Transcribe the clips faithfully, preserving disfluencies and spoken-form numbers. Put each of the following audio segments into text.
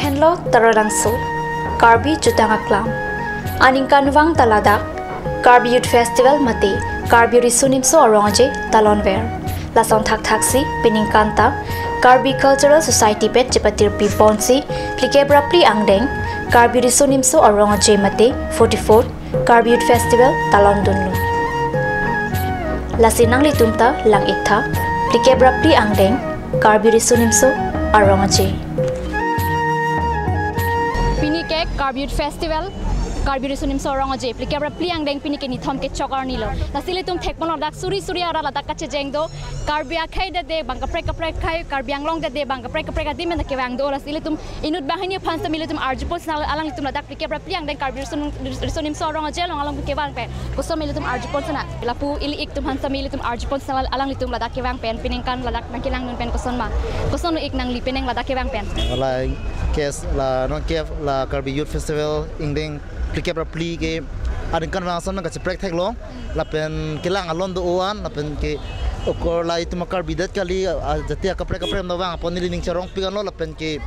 Henlo Taralangso, Karbi Jutang Aklam. Aningkanvang ta ladak Karbi Youth Festival mate Karbi Riso Nimso Arong Aje ta lonver. Lason thakthaksi peningkan ta Karbi Cultural Society pen chepatirpi ponsi phlikep ra phli angdeng Karbi Riso Nimso Arong Aje mate forty-four Karbi Youth Festival ta londunlo. Lasi nanglitum ta lang-iktha phlikep ra phli angdeng Karbi Riso Nimso Arong Aje. Pini ke Karbi Youth Festival, Karbi Riso Nimso Arong Aje phlikep ra phli angdeng pini ke nithom kechok arni lo. Lasi ilitum thekponlo ladak suri suri arat ladak kachejeng do. Karbi akhei det det bang kaprek kaprek akhei, Karbi Anglong det det bang kaprek kaprek adim anta kevang do. Lasi ilitum inut banghini aphan sitame ilitum arjupon sinang, alanglitum ladak phlikep ra phli angdeng Karbi Riso Nim-, Riso Nimso Arong Aje along along kevang pen koson ilitum arjupon sinang. Lapu ili-ik atum aphan sitame ilitum arjupon sinang, alanglitum ladak kevang pen peningkan ladak nangkelangdun pen koson ma? Koson ik nangli penang ladak kevang pen? Alai kes la non ke la Karbi Youth Festival ingdeng phlikep ra phli ke aningkanvang ason nangkacheprek theklong. Lapen kelang alon do-an, lapen ke okor la itum Karbi det kali, a, jati akaprek kaprek dovang, apot neli ning cherongpik anlo, lapen ke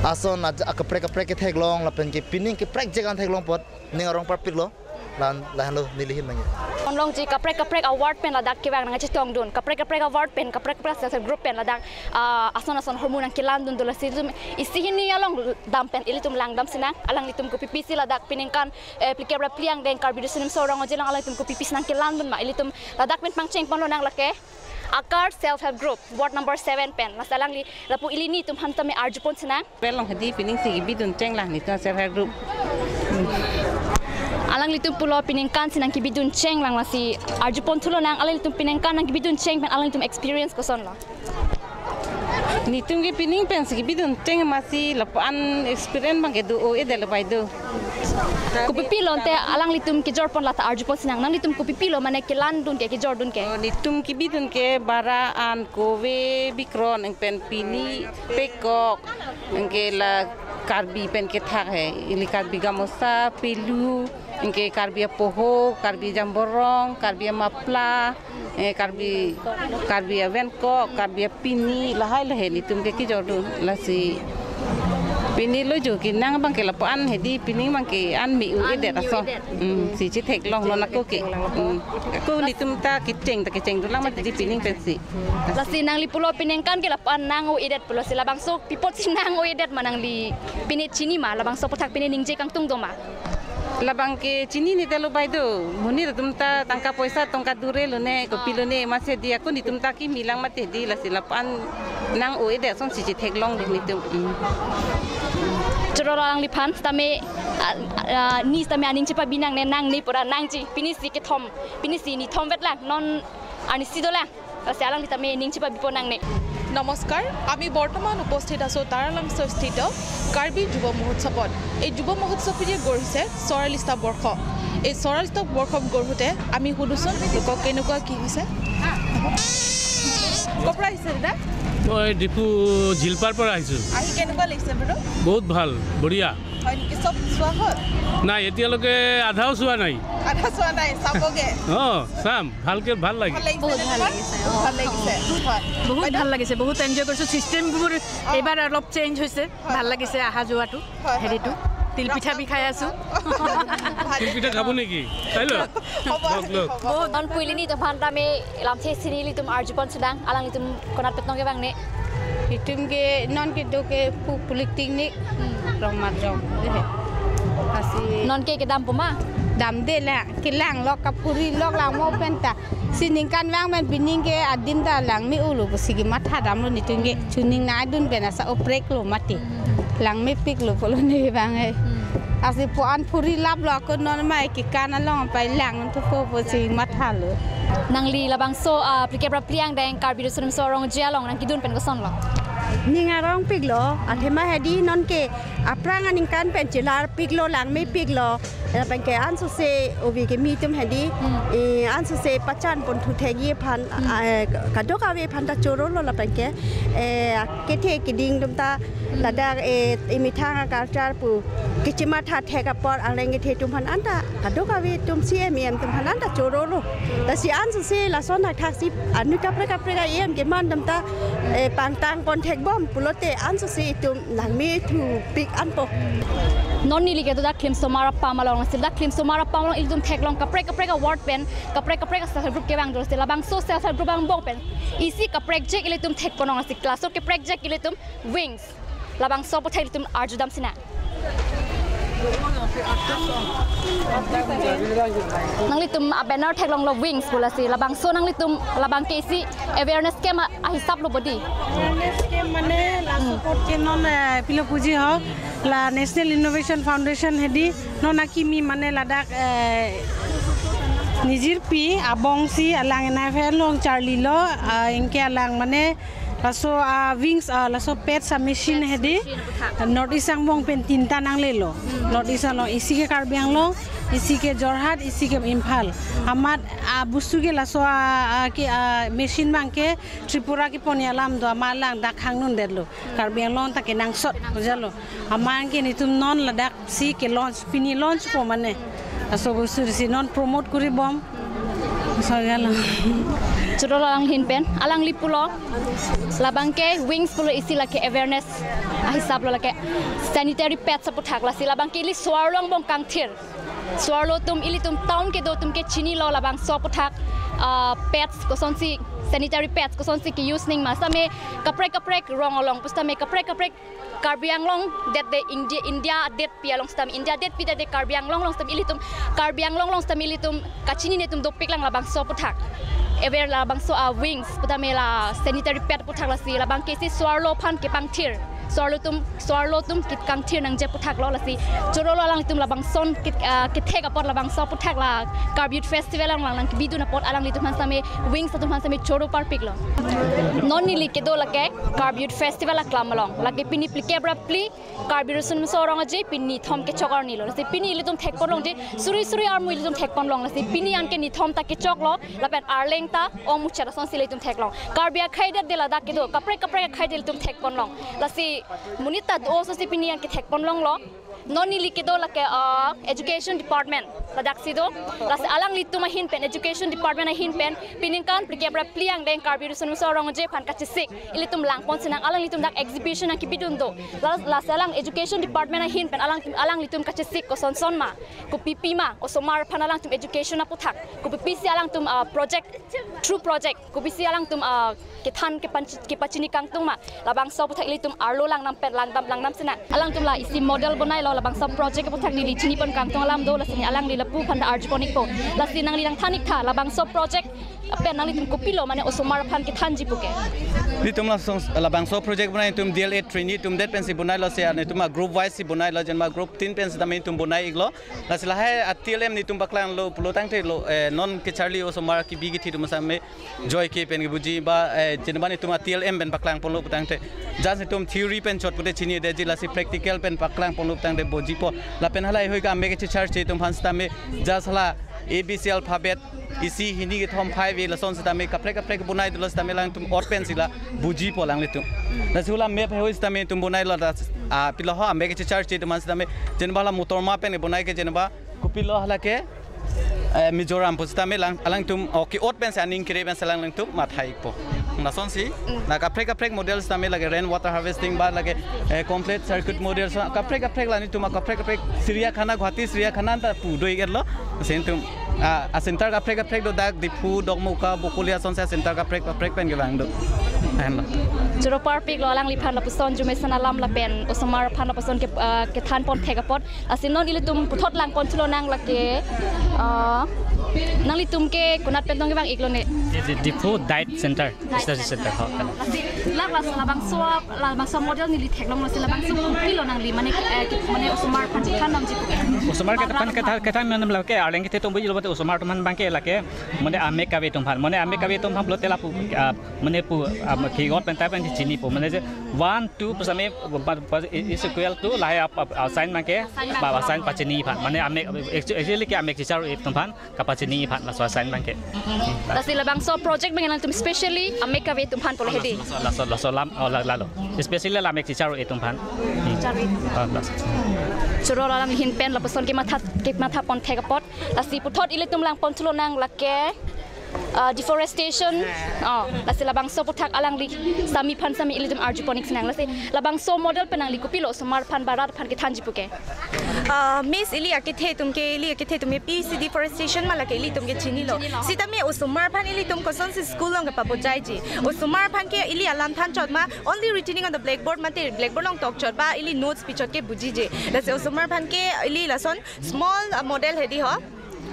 ason a, akaprek kaprek ketheklong, lapen ke pining keprekjek an theklong apot ning arong parpiklo. Lan, lahenlo neli ahin nangji. Onlongji kaprek kaprek award pen ladak kevang nangchetongdun. Kaprek kaprek award pen, kaprek kaprek self help group pen ladak, ah, ason ason ahormu nangkelandun do. Lasi itum isi hini along dam pen ilitum langdam sinang. Alanglitum kopi pisi ladak peningkan, eh, phlikep ra phli angdeng Karbi Riso Nimso Arong Aje along alanglitum kopi pisi nangkelandun ma? Ilitum ladak pen pangchengponlonang lake Akar Self Help Group, Ward number seven pen. Lasi alangli lapu ili nitum aphan sitame arjupon sinang. Pelong hedi pining si kebidun chenglang nitum self help group. Alanglitum pulo peningkan si nangkebidun chenglang, lasi arjupon thulonang, alanglitum peningkan nangkebidun cheng pen alanglitum experience kosonlo? Nitum ke pining pen si kebidun cheng masi lapu-an experience abang ke do-o-edet lo bai do. Kopi pilo ante alanglitum kejorpon lata arjupon sinang, nanglitum kopi pilo mane kelandun ke, kejordun ke? Oh, nitum kebidun ke bara an, kove, bikron, eng pen pini, pekok, eng ke la Karbi pen kethak he, ili Karbi gamosa, pelu, eng ke Karbi apoho, Karbi jamborong, Karbi amapla, eh, Karbi, Karbi avenkok, Karbi apini, lahai lahai nitum ke kejordun, lasi pini lo jo kenang abang ke lapu-an hedi pining abang ke an me-o-edet ason. Hmm, si chetheklonglo nako ke. Hmm. Ako nitum ta kecheng ta kechengdunlang mati di pining pensi. Lasi nangli pulo peningkan ke lapu-an nang-o-edet pulo, si labangso pi apot si nang-o-edet ma, nangli pine chini ma, labangso aphuthak pine ningje kangtung do ma? Labang ke chininedetlo bai do. Monit atum ta tangka poisa tongka dure lone, kopi lone, masi di ako nitum ta kimi lang mati di, lasi lapu-an nang-o-edet ason si chetheklonglo nitum. Hmm. Choro alangliphan sitame, ah, ah, ne sitame aning chepabi nangne, nangne pura nangji, pini si kethom, pini si nithom vetlang, non arnisi dolang. Lasi alangli tame ning chepabipon nangne. নমস্কাৰ, আমি বৰ্তমান উপস্থিত আছো তাৰালাংচ স্থিত কাৰ্বি যুৱ মহোৎসৱত। এই যুৱ মহোৎসৱটিয়ে গঢ়িছে চৌৰাল্লিছটা বৰ্ষ। এই চৌৰাল্লিছটা বৰ্ষ গঢ়োতে আমি সুধোচোন লোকক কেনেকুৱা কি হৈছে। ক'ৰ পৰা আহিছে দাদা? মই ডিফু জিলপাৰ পৰা আহিছোঁ। আহি কেনেকুৱা লাগিছে বোলো? বহুত ভাল, বঢ়িয়া। হয় নেকি? চব চোৱা হ'ল? নাই, এতিয়ালৈকে আধাও চোৱা নাই। আধা চোৱা নাই, চাবগে। অ, চাম, ভালকে, ভাল লাগে। ভাল লাগিছে বহুত নে ভাল তোমাৰ? লাগিছে। বহুত ভাল লাগিছে। হয়। বহুত বাইদেউ? ভাল লাগিছে, বহুত এনজয় কৰিছো। চিষ্টেমবোৰ অ। এইবাৰ অলপ চেঞ্জ হৈছে, হয়, ভাল হয়, লাগিছে হয়। অহা যোৱাটো, হয়, হয়, হেৰিটো। হয়। তিলপিঠা বি খাই আছো। ভালে। তিলপিঠা খাব নেকি? খাই ল। হ'ব, লওক, লওক। হ'ব। বহুত। Non pu ili nitum aphan tame lamthe si nelitum arjupon sedang, alanglitum konat pet nangkevang ne? Itum ke non kedo ke pu-, politik ne, hmm, rong marjong. Dei he. Lasi non ke kedam pu ma? Damde la, kelang lok kaphuri lok langmo pen ta. Si ningkanvang pen pining ke adim ta langme-olo pusi kematha damlo nitum ke. Chuning nangdun pen asa opreklo mati. Langmepiklo pulo ne bang he. Hmm. Lasi pu-an phuri laplo ako non mai kekan along pai lang thupo pusi mathalo. Nangli labangso, ah, phlikep ra phli angdeng Karbi Riso Nimso Arong Aje along nangkedun pen kosonlo? Ning arongpiklo, athema hedi non ke aphrang aningkan pen chelar piklo, langme piklo. Lapen ke ansose ove kimi atum hedi, eh, ansose pachan pon thu thekji aphan, eh, kadokave aphan ta choro lo lapen ke, eh, kethe keding atum ta ladak, eh, emethang a-culture pu kechematha thek apot arleng kethe atum aphan anta kadokave atum C M, E M atum aphan anta choro lo. Lasi ansose lason thakthak si anut kaprek kaprek a-E M keman atum ta, eh, pangtang pon thekbom pulote ansose itum langme thupik anpo. Non neli kedo dak Klimsomar apam along, si dak Klimsomar apam along ilitum theklong kaprek kaprek a-ward pen, kaprek kaprek a-self help group kevang do, si labangso self help group angbong pen isi kaprek jek ilitum thekponlong, si laso kaprek jek ilitum Wings. Labangso aputhak ilitum arjudam sinang. Nanglitum a-banner theklonglo Wings pu, lasi labangso nanglitum labang ke isi awareness camp a-, ahisap lo bodi. Awareness camp mane laso apot ke non, eh, pilo puji ho, la National Innovation Foundation hedi non akimi mane ladak, eh, nijirpi abong si alang N I F L along charlilo, ah, anke alang mane laso, ah, Wings, ah, laso pads a-machine hedi. Machine aputhak. North East angbong pen tinta nanglelo. North East along isi ke Karbi Anglong, isi ke Jorhat, isi ke Imphal. Amat, ah, bostu ke laso, ah, ah, ke, ah, machine abang ke Tripura kepon alam do, amat alang dak hang nundetlo. Karbi Anglong ta kenangsot, jalo. Amat anke netum non ladak si ke-launch, pini launchpo mane. Laso bostu si non promote kuribom. So jalo. Choro lo alang ahin pen, alangli pulo. Labang ke Wings pulo isi lake awareness ahisap lo, lake sanitary pads aputhak, lasi labang ke ili so-arlo angbong kangthir. So-arlo atum, ilitum town kedo atum ke chinilo labangso aputhak, ah, pads kosonsi, sanitary pads kosonsi ke-use nangji ma, sitame kaprek kaprek rong along pusitame kaprek kaprek Karbi Anglong det de India, India detpi along sitame, India detpi det de Karbi Anglong along sitame ilitum, Karbi Anglong along sitame ilitum kachinine atum dopiklang labangso aputhak. Aware labangso a-Wings, pusitame la sanitary pad aputhak, lasi labang ke isi so-arlo aphan kepangthir. So-arlo atum, so-arlo atum kekangthir nangji aputhak lo, lasi choro lo alanglitum labangson ke, ah, kethek apot labangso aputhak la Karbi Youth Festival along lang, lang kebidun apot alanglitum aphan sitame, Wings atum aphan sitame choro parpiklo. Non neli kedo lake Karbi Youth Festival aklam along. Lake pini phlikep ra phli Karbi Riso Nimso Rong Aje pini nithom kechok arnilo. Lasi pini ilitum thekponlongji, suri suri armu ilitum thekponlong. Lasi pini anke nithom ta kechoklo, lapen arleng ta ong muchot asonsi ilitum theklong. Karbi akhei det de ladak kedo, kaprek kaprek akhei det ilitum thekponlong. Lasi monit ta do asonsi pini anke thekponlonglo. Non neli kedo lake, ah, Education Department ladak si do. Lasi alanglitum ahin pen, Education Department ahin pen, pini aningkan phlikep ra phli angdeng Karbi Riso Nimso Rong Aje aphan kachesik ilitum langpon sinang, alanglitum dak exhibition nangkebidun do. La, lasi alang Education Department ahin pen alang, alanglitum kachesik kosonson ma, kopipi ma, osomar aphan alangtum education aputhak, kopipisi alangtum, ah, project, through project, kopisi alangtum, ah, kethan kepanchi-, kepachini kangtung ma, labangso aputhak ilitum arlo langdam pen, langdam, langdam sinang. Alangtum la isi model bonailo, labangso project aputhak neli chinipon kangtung alam do, lasi alangli lapu aphan ta arjupon ikpo. Lasi nangli nangthan iktha, labangso project pen nanglitum kopilo mane osomar aphan kethanji puke. Netum lason labangso project bonai netum D L Ed trainee atum det pensi bonailo, si netum a-group wise si bonailo, jenba group tin pen sitame netum bonai iklo. Lasi lahai a-T L M netum paklanglo pulo tangte lo, eh, non kecharli osomar kebi kethe atum sitame joike pen kebuji ba, eh, jenba netum a-T L M pen paklangponlo putangte, just netum theory pen chot pute chinidetji, lasi practical pen paklangponlo putangte bujipo. Lapen hala ehoi ka ame kechecharche atum aphan sitame just hala A B C alphabet isi hini kethom phai ave lason sitame kaprek kaprek bonai dolo sitame alangtum ot pensi la bujipo alanglitum. Lasi hula map ehoi sitame netum bonailo, ah, pilo ho ame kechecharche atum aphan sitame, jenba hala motor ma pen bonai ke jenba kopilo hala ke, eh, Mizoram pu sitame lang, alangtum, oh, ke-ot pensi aning kere pensi alanglitum matha ikpo. Lasonsi, mm, la kaprek kaprek model sitame lake rain water harvesting ba lake, eh, complete circuit model, so kaprek kaprek la netum kaprek kaprek Chiriyakhana, Guwahati Chiriyakhana ta pu do iketlo. Lasi netum, ah, a-center kaprek kaprek do, dak Diphu, Dokmoka, Bokolia asonsi a-center kaprek kaprek pen kevang do. Lahenlo. Choro parpiklo alangliphan lapuson arju mesen alam lapen osomar aphan lapuson ke, ah, kethanpon thek apot. Lasi non ilitum puthot langpon thulo nang lake, ah, Nanglitum ke konat pen tong kevang-iklo ne? Di-, di-, Diphu Diet Center, Diet Research Center. Center, ho, kalang. Lasi, lak, lasi labangso, labangso model neli theklonglo, lasi labangso kopilo nangli mane, eh, mane osomar aphan chethan damji pu ke? Osomar ke aphan, kethan, kethan, kethan mane lake arleng kethe atum bujilo mate osomar atum aphan abangke lake mane amek kave atum aphan, mane amek kave atum aphan pulote lapu, ah, mane pu, ah, ki got pen type pen chinipo, mane je one, two pusitame pa, pa, is equal to lahai ap, ap, ah, sign abangke, sign abangke, ba, ba, sign pachini aphan. Mane amek, actu-, actually ke amek chicharo atum aphan kapachini aphan laso sign abangke. Lasi labangso project abang nangtum specially amek kave atum aphan pulo hedi? Laso, laso, laso lam, oh, la, lalo. Especially la amek chicharo atum aphan. Chicharo atum. Ah, laso. Choro alanglihin pen lapuson kematha, kematha pon thek apot. Lasi puthot ilitum lang pon thulo nang lake, ah, deforestation. Oh, lasi labangso aphuthak alangli sami aphan sami ilitum arju pon-ik sinang. Lasi labangso model pen nangli kopilo osomar aphan ba rat aphan kethanji pu ke? Ah, Miss, ili akethe atum ke, ili akethe atum ke pisi deforestation ma lake ilitum ke chinilo. Chinilo. Sitame osomar aphan ilitum kosonsi school along kepabojaiji? Osomar aphan ke ili alam thanchot ma, only written on the blackboard mate blackboard along tokchot ba ili notes pichot ke bujiji. Lasi osomar aphan ke ili lason small, ah, model hedi ho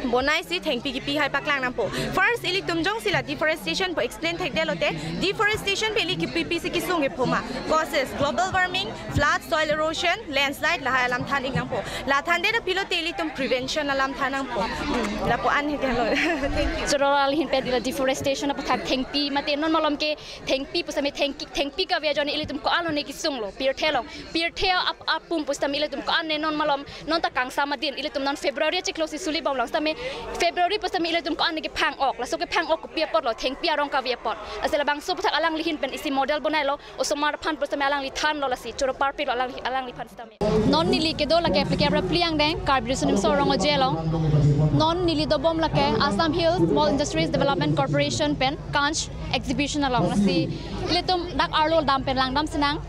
bonaisi thengpi kipi hai paklang nangpo. First, ilitum jongsi la deforestation pu explain thekdetlo te, deforestation pen ili kipi pisi kesung kepho ma? Causes: global warming, flood, soil erosion, landslide, lahai alam than-ik nangpo. La thandet aphi lote ilitum prevention alam than nangpo. Hmm, lapu-an hedi lo. Thank you. Choro alanglihin pen la deforestation aphuthak thengpi mate non malom ke thengpi pusitame thengpi, thengpi kave ajoine ilitum ko-an lone kesunglo, pirthe along. Pirthe ap, apum pusitame ilitum ko-an ne non malom, non ta kangsam adin, ilitum non February achiklo si suli bomlo sitame, February pusitame ilitum ko-an ne kephang-ok, laso kephang-ok kopi apotlo, thengpi arong kave apot. Lasi labangso aphuthak alanglihin pen isi model bonailo, osomar aphan pusitame alangli thanlo, lasi choro parpiklo alang, alangliphan sitame. Non neli kedo lake Phlikep ra phli angdeng, Karbi Riso Nimso Rong-aje along. Non neli dobom lake Assam Hill Small Industries Development Corporation pen KANSH exhibition along. Lasi ilitum dak arlo dam pen langdam sinang.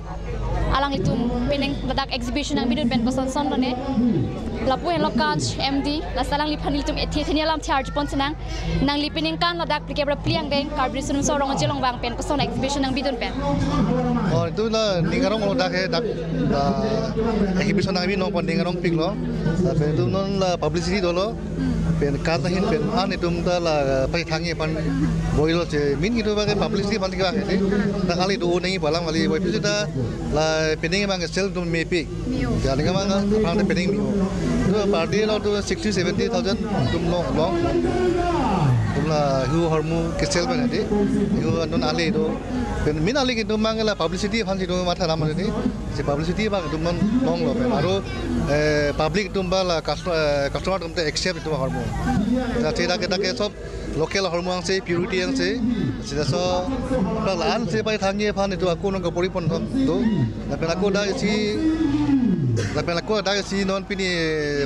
Alanglitum pining ladak exhibition nangbidun pen kosonson lone. Lapu henlo KANSH M D, lasi alangliphan ilitum ethe theni alamthe arju pon sinang. Nangli pining kan ladak Phlikep ra phli angdeng, Karbi Riso Nimso Rong-aje along vang pen koson exhibition nangbidun pen? Oh, itum la ning arong lo dak he, dak, ah, exhibition nangbi nangpon ning arongpiklo. Lapen itum non la publicity dolo. Pen KANSH ahin pen an itum ta la paithangji aphan boilo che, main itum abangke publicity aphan kevang hedi. Dak kali do nangji pu alam kali, boi pisi ta la pining abang sel itum mepik. Meo. Ya, ning abang, abang de pining meo. Tu per day lo tu sixty, seventy thousand itum long, long. Itum la hu ahormu kesel pen hedi. Hu non ale do. Pen main ale ke itum abang la publicity aphan si itum matha ram hedi. Si publicity abang itum non longlo pen. Aro, eh, public atum ba la customer, eh, customer atum te accept itum ahormu. Jati dak, dak ke sob local ahormu angse, purity angse. Sita so, la-an si paithangji aphan itum ako nangkabor-i pon thom do. Lapen ako dak isi, lapen ako dak isi non pini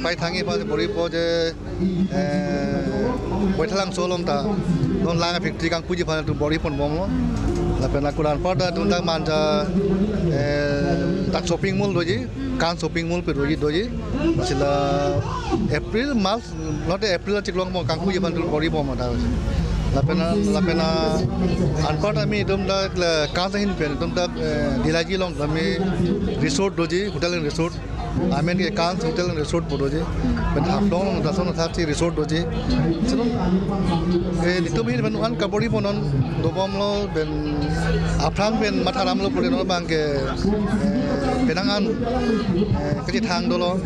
paithangji aphan bor-ipo je, eh, Baithalangso along ta non lang factory kangpuji aphan itum bor-i pon bomlo. Lapen ako anparta itum dak Manja, eh, dak shopping mall doji, KANSH shopping mall pe doji, doji. Sila April, March, not April achiklo mo kangpuji aphan itum bor-i bomlo ta. Lapen, lapen anparta ami itum dak la KANSH ahin pen itum dak, eh, Dilaji along ami resort doji, hotel and resort. Amen ke KANSH Hotel and Resort pu doji. Pen Haflong along ta lason athak si resort doji. Silo, eh, itum ahin pen an kabor-i pon non dobomlo pen aphrang pen matha ramlo pule non abangke, eh, penang an, eh, kachethang dolo.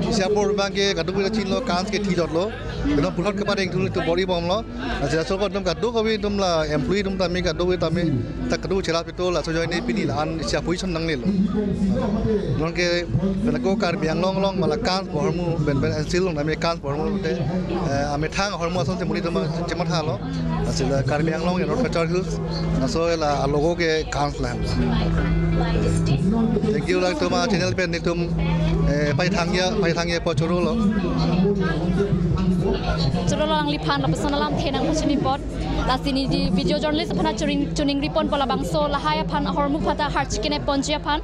Isi apor abangke kadokave chinilo, KANSH ke thidotlo. Pen puthot kepadeng thu itum bor-i bomlo. Lasi laso ko itum kadokave itum la employee atum tame kadokave tame ta kado cherap ito laso ajoine pini la-an isi position nanglelo. Non ke pen ako Karbi Anglong along ma la KANSH pu ahormu pen pen N C L along tame KANSH pu ahormu te, eh, amethang ahormu asonsi monit atum chemathalo. Lasi la Karbi Anglong in North Cachar Hills. Laso la alogo ke KANSH la. Thank you, latum a-channel pen netum, eh, paithangji, paithangji apot chorolo. Chorolo alangliphan lapuson alamthe nangpachini apot. Lasi neli video journalist aphan choningri ponpo labangso lahai aphan ahormu aphan ta har chikine ponji aphan.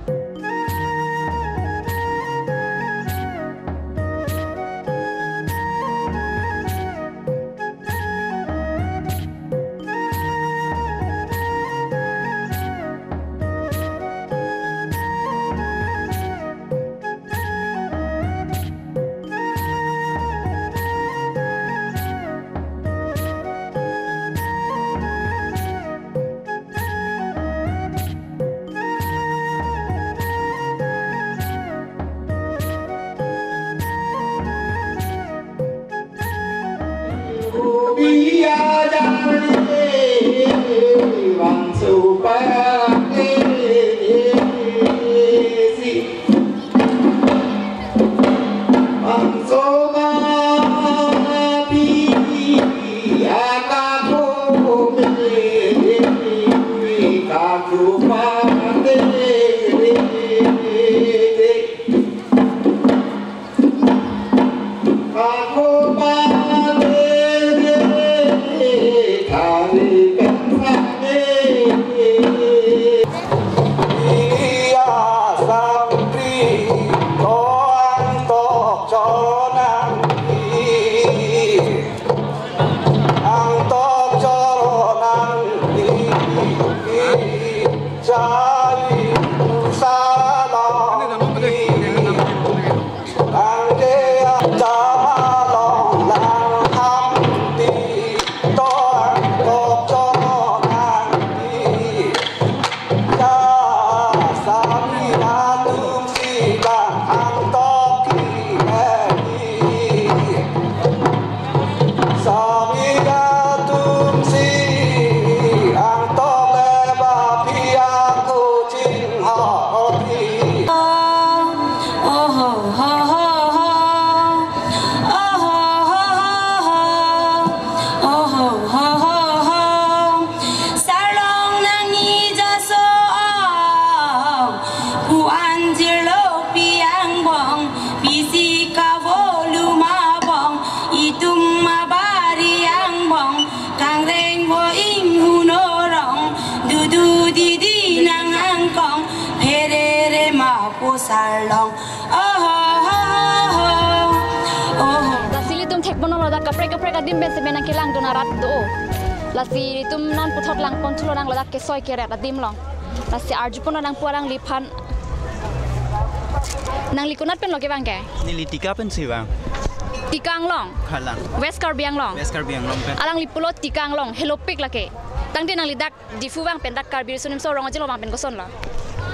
Sarlong nangji jaso ong, pu anjirlo pi angbong, pisi kavo luma bong, itum abari angbong, kangreng vo inghu norong, dudu didi nang angkong, pherere ma pu Sarlong. Oho, ho, ho, ho, oho. Lasi ilitum thekponlo, ladak kaprek kaprek adim pensi me nangkelangdun arat do. Lasi ilitum non puthot langpon thulo nang ladak kesoi keret adim along. Lasi arjupon nang pu alangliphan. Nangli konat penlo kevang ke? Neli Tika pensi vang. Tika Anglong? Kalang. West Karbi Anglong? West Karbi Anglong pen. Alangli pulo Tika Anglong, helopik lake. Tangte nangli dak Diphu vang pen dak Karbi Riso Nimso Rong Aje lo vang pen kosonlo?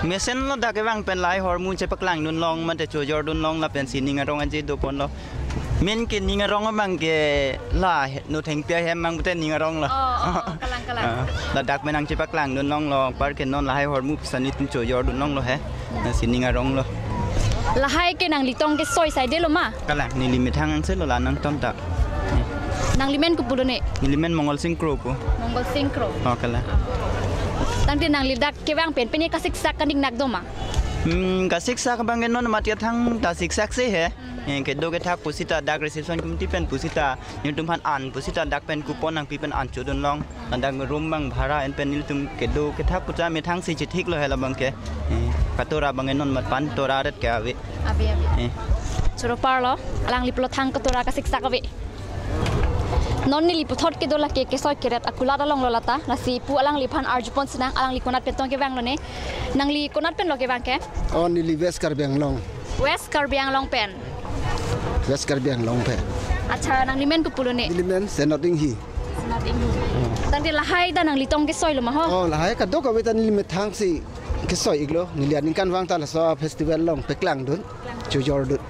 Mesenlo, dak kevang pen lahai ahormu chepaklangdun long, mate chojordun long lapen si ning arong aje doponlo. Main ke ning arong abang ke la he, no thengpi ahem mang pute ning aronglo. Oh, oh, oh, kalang, kalang. Ah, ladak pen nangchepaklangdun longlo, anpar ke non lahai ahormu pisa nelitum chojordun longlo he. Lasi ning aronglo. Lahai ke nangli tong kesoi saidelo ma? Kalang, neli methang angse lo la nangton ta. Nangli men kopulo ne? Neli men Mongol Sing Kro pu. Mongol Sing Kro. Oh, kalang. Tangte nangli dak kevang pen pini kasiksak kaning nak do ma? Hmm, kasiksak abang ke non mati athang ta siksak se he. Hmm. Eh, kedo kethak pusita dak reception committee pen pusita nelitum aphan an pusita dak pen coupon nangpi pen an chodun long. Ladak room abang bhara en pen nelitum kedo kethak puta methang si chethiklo he labang ke. Eh, katora abang non mat pan tora ret ke ave. Ave, ave. Eh. Choro parlo, alangli pulo thang katora kasiksak ave. Non neli puthot kedo lake kesoi keret akulat alonglo lata, lasi pu alangliphan arjupon sinang, alangli konat pen tong kevanglo ne. Nangli konat penlo kevang ke? Oh, neli West Karbi Anglong. West Karbi Anglong pen. West Karbi Anglong pen. Acha, nangli men kopulo ne? Neli men Senot Inghi. Senot Inghi. Tangte lahai ta nangli tong kesoilo ma ho? Oh, lahai kadokave ta neli methang si kesoi iklo. Neli aningkanvang ta laso festival along peklangdun. Chojordun.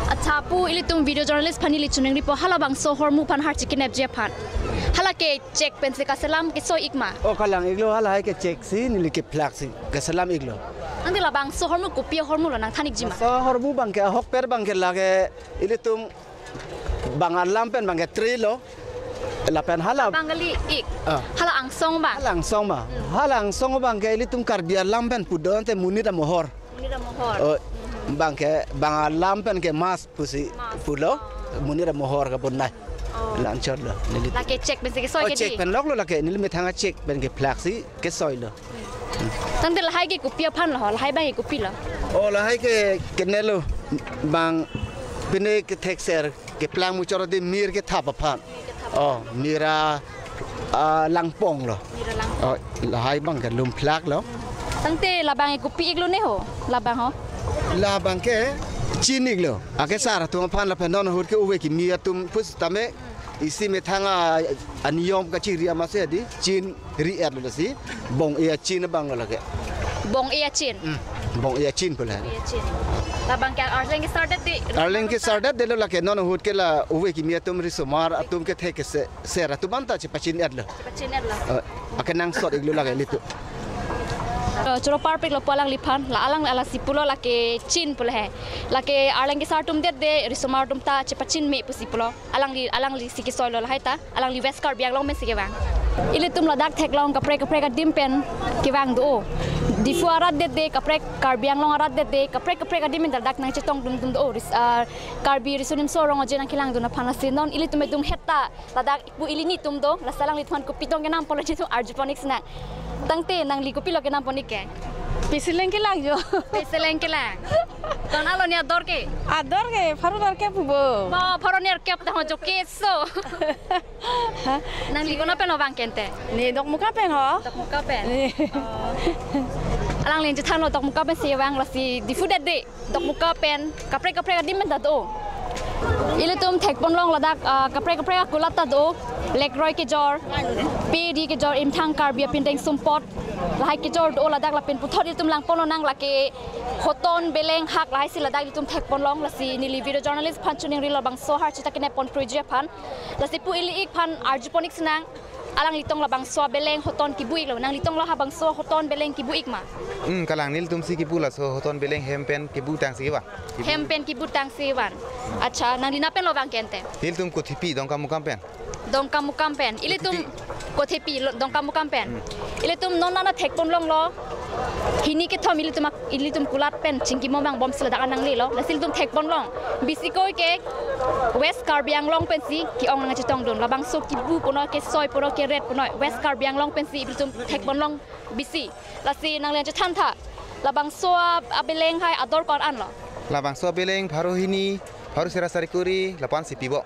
Acha, pu ilitum video journalist aphan neli choningripo, halabangso ahormu aphan har chikinepji aphan. Hala ke chek pensi kaselam kesoi ik ma? Oh, kalang iklo, halahai ke chek si neli kephlak si keselam iklo. Tangte labangso ahormu kopi ahormulo nangthan ikji ma? Laso ahormu abang ke ahokpet abang ke lake ilitum bang alam pen abang ke trilo. Lapen hala Bengali ik. Ah. Hala angsong abang. Hala angsong abang. Hmm. Hala angsong abang ke ilitum Karbi alam pen pudon te monit amohor. Monit amohor. Oh, abang ke bang alam pen ke mas pusi. Mas. Pulo. Oh. Monit amohor kebun nai. Oh. La-anchotlo. Neli. Lake chek pensi kesoi. Oh, ke chek di? Pen loklo lake. Neli methang a chek pen kephlak si kesoilo. Tangte lahai ke kopi aphanlo, lahai abang ke kopilo? Oh, lahai ke kenelo abang pine kethekser keplang muchot di mir kethap aphan. Mir kethap. Oh, mir a, ah, langponglo. Mir a langpong. Oh, lahai abang ke lumphlaklo. Tangte labang ke kopi iklo ne ho, labang ho? Labang ke chin iklo. Ake sar atum aphan lapen non ahut ke ove kimi atum pusitame isi methang a aniyom kachiri amatsi di chin ri-etlo si bong-e achin abanglo lake. Bong-e achin. Hmm, bong-e achin pula. Bong-e achin. Labang ke arleng kesardet di. Arleng kesardet delo lake non ahut ke la ove kimi atum risomar atum kethek kese, ser atum anta chepachin-etlo. Chepachin-etlo. Eh, akenangsot iklo lake ilitum. Eh, choro parpiklo pu alangliphan, la alang alasi pulo lake chin pulo he. Lake arleng kesar atum det de risomar atum ta chepachin me pusi pulo. Alangli, alangli si kesoilo lahai ta, alangli West Karbi Anglong pensi kevang. Ilitum ladak theklong kaprek kaprek adim pen kevang do. Diphu arat det de, kaprek Karbi Anglong arat det de, kaprek kaprek adim pen ladak nangchetongdun dun do. Ris-, ah, Karbi Riso Nimso Rong Aje nangkelangdun aphan, lasi non ilitum edung heta ladak pu ili netum do, lasi alangliphan kopi tong kenam pulo netum arjupon ik sinang. Tangte nangli kopilo kenam pon ik ke? Peseleng kelang jo. Peseleng kelang. Ton alo ne ador ke? Ador ke, pharo nerkep pu bo. Ba, pharo nerkep ta ho jo keso. Nangli konat pen lo vang ke ante? Ne Dokmoka pen ho. Dokmoka pen. Ne. Oh. Alangli chethanlo Dokmoka pensi vang, lasi Diphu det de Dokmoka pen, kaprek kaprek adim pen ta do. Ilitum thekponlong ladak, ah, kaprek kaprek akulat ta do. Lekroi kejor, peri kejor, imthang Karbi apindeng sumpot, lahai kejor do ladak, lapen puthot ilitum langponlonang lake hoton, beleng, hak, lahai si ladak ilitum thekponlong, lasi neli video journalist aphan chuning rilo bangso har chita kene pon pruji aphan. Lasi pu ili ik aphan arjupon ik sinang. Alanglitum labangso abeleng hoton kebu iklo. Nanglitum la habangso hoton beleng kebu ik ma? Hmm, kalang, nelitum si kebu, laso hoton beleng hem pen kebu tangsi vang. Kebu. Hem pen kebu tangsi vang. Acha, nangli konat pen lo vang ke ante? Nelitum Kothepi, Dongkamukam pen. Dongkamukam pen. Ilitum Kothepi. Kothepi, lo, Dongkamukam pen. Hmm. Ilitum non nana thekponlonglo. Hini kethom ilitum ak-, ilitum kulat pen chingki momang bomsi ladak anang lelo. Lasi ilitum thekponlong. Bisi koi ke West Karbi Anglong pensi ke-ong nangchetongdun. Labangso kebu puno, kesoi puno, keret puno, West Karbi Anglong pensi ilitum thekponlong bisi. Lasi nangli chethan tha. Labangso a-, abeleng hai ador ko-an lo? Labangso abeleng pharo hini, pharo isi ra sari kuri, lapu-an si pipo.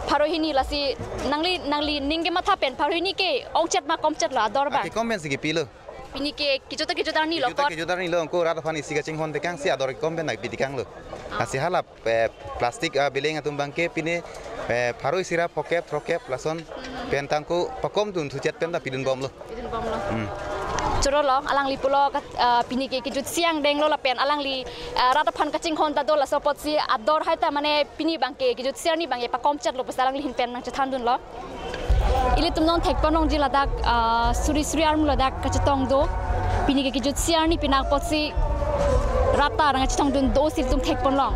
Pharo hini, lasi nangli, nangli ning kematha pen pharo hini ke-ongchet ma komchet lo ador ba? Ake kom pensi kepilo. Pini ke kejut ta kejut arni lo. Kejut ta kot? Kejut arni lo, anke rat aphan isi kachinghon tekang si ador kom pen nangpi tekang lo. Ah. Lasi hala, eh, plastic, ah, beleng atum abang ke pine, eh, pharo isi ra phokep, throkep, lason pen tangko pakom dun thuchet pen ta pidun bomlo. Pidun bomlo. Hmm. Choro lo, alangli pulo kat-, ah, pini ke kejutsi angdeng lo lapen alangli, ah, rat aphan kachinghon ta do, laso apotsi ador hai ta mane pini abang ke kejutsi arni abang ke pakomchet lo pusi alangli ahin pen nangchethandunlo. Ilitum non thekponlongji ladak, ah, suri suri armu ladak kachetong do. Pini ke kejutsi arni, pini apotsi rat ta nangchetongdun do si ilitum thekponlong.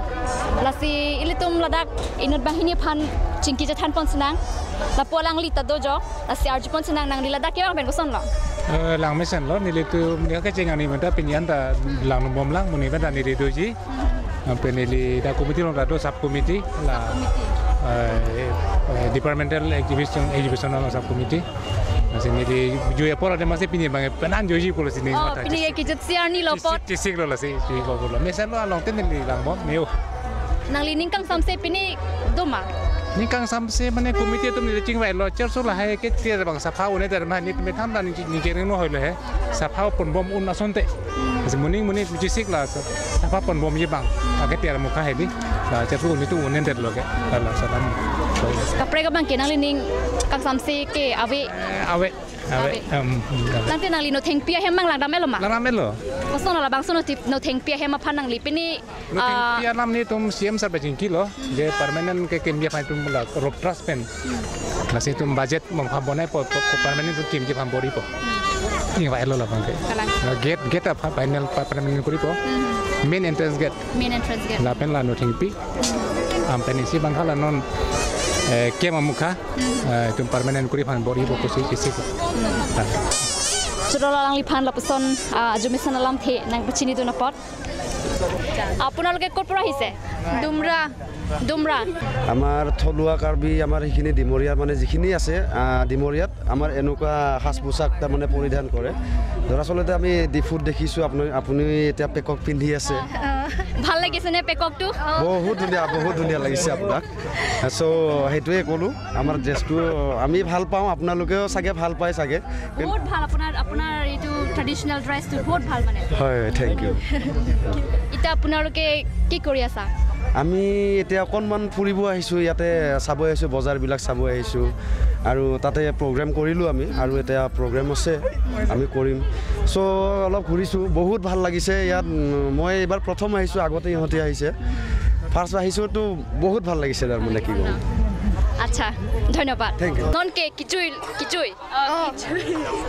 Lasi ilitum ladak inut banghini aphan chingki chethan pon sinang. Lapu alangli ta do jo. Lasi arjupon sinang, nangli ladak kevang pen koson lo? Eh, langmesen lo, nelitum nika kecheng ani menta pini anta lang numbom lang, monit anta neli doji. Ampe neli dak committee along ta do, sub committee la, eh, eh, departmental exhibition, exhibition along sub committee. Lasi neli jui apor ada masih pini abang penang joji pulo si neli. Oh, matha pini jesi. Kejutsi arni lo apot. Chisik, chisik lo lasi, chisik lo pulo. Mesen lo along te neli langbom, neo. Nangli ning kangsamse pini do ma? Ning kangsamse mane committee atum neli chingvailo, cherso lahai ke tiar abang sapha un-e der ma, nelitum methang ta ning, ning kering no hoilo he. Sapha ponbom un asonte. Lasi moning moning chisik la sa-, sapha ponbomji abang. Ake tiar mukha hedi. La cherso un-e tu un-e der lo ke. La, la salam. Kaprek abang ke nangli ning kangsamse ke ave? Eh, ave. Ave. Ave. Em, ave. Tangte nangli Nothengpi ahem abang langdam-et lo ma? Langdam-et lo. Koson labangso Nothe-, Nothengpi ahem aphan nangli pini, Nothengpi ah, alam nelitum C M sir pen chingkilo, je permanent kekimji aphan itum la road trust pen. Lasi itum budget mong phabonai po, po, po permanent itum kimji aphan bor-ipo. Ingvailo labang ke. Kalang. La gate, gate aphan final pa-, permanent koripo. Hmm. Main entrance gate. Main entrance gate. Lapen la Nothengpi. Ampen isi abang hala non, eh, camp amukha, eh, itum permanent kori aphan bor-ipo pusi isi ko. Choro lo, alangliphan lapuson, ah, arjumesen alamthe nangpachinidun apot. আপোনালোকে ক'ৰ পৰা আহিছে? ডুমৰা। ডুমৰা। আমাৰ থলুৱা কাৰ্বি, আমাৰ সেইখিনি ডিমৰীয়া, মানে যিখিনি আছে, আহ, ডিমৰীয়াত আমাৰ এনেকুৱা সাজ পোছাক তাৰমানে পৰিধান কৰে। দৰাচলতে আমি ডিফুত দেখিছোঁ, আপুনি, আপুনি এতিয়া পেকক পিন্ধি আছে। ভাল লাগিছেনে পেককটো? বহুত ধুনীয়া, বহুত ধুনীয়া লাগিছে আপোনাক। চ' সেইটোৱে ক'লোঁ, আমাৰ ড্ৰেছটো আমি ভাল পাওঁ, আপোনালোকেও চাগে ভাল পায় চাগে। বহুত ভাল আপোনাৰ, আপোনাৰ এইটো ট্ৰেডিশ্যনেল ড্ৰেছটো বহুত ভাল মানে। হয়, থেংক ইউ। এতিয়া আপোনালোকে কি কৰি আছা? আমি এতিয়া অকণমান ফুৰিব আহিছোঁ, ইয়াতে চাব আহিছোঁ, বজাৰবিলাক চাব আহিছোঁ। আৰু তাতে প্ৰগ্ৰেম কৰিলোঁ আমি, আৰু এতিয়া প্ৰগ্ৰেম আছে, আমি কৰিম। চ' অলপ ঘূৰিছোঁ, বহুত ভাল লাগিছে ইয়াত। উম, মই এইবাৰ প্ৰথম আহিছোঁ, আগতে ইহঁতে আহিছে। ফাৰ্ষ্ট আহিছোঁ তো বহুত ভাল লাগিছে তাৰমানে, কি ক'ম। Acha, dhonyobad. Thank you. Non ke kejui, kejui. Oh.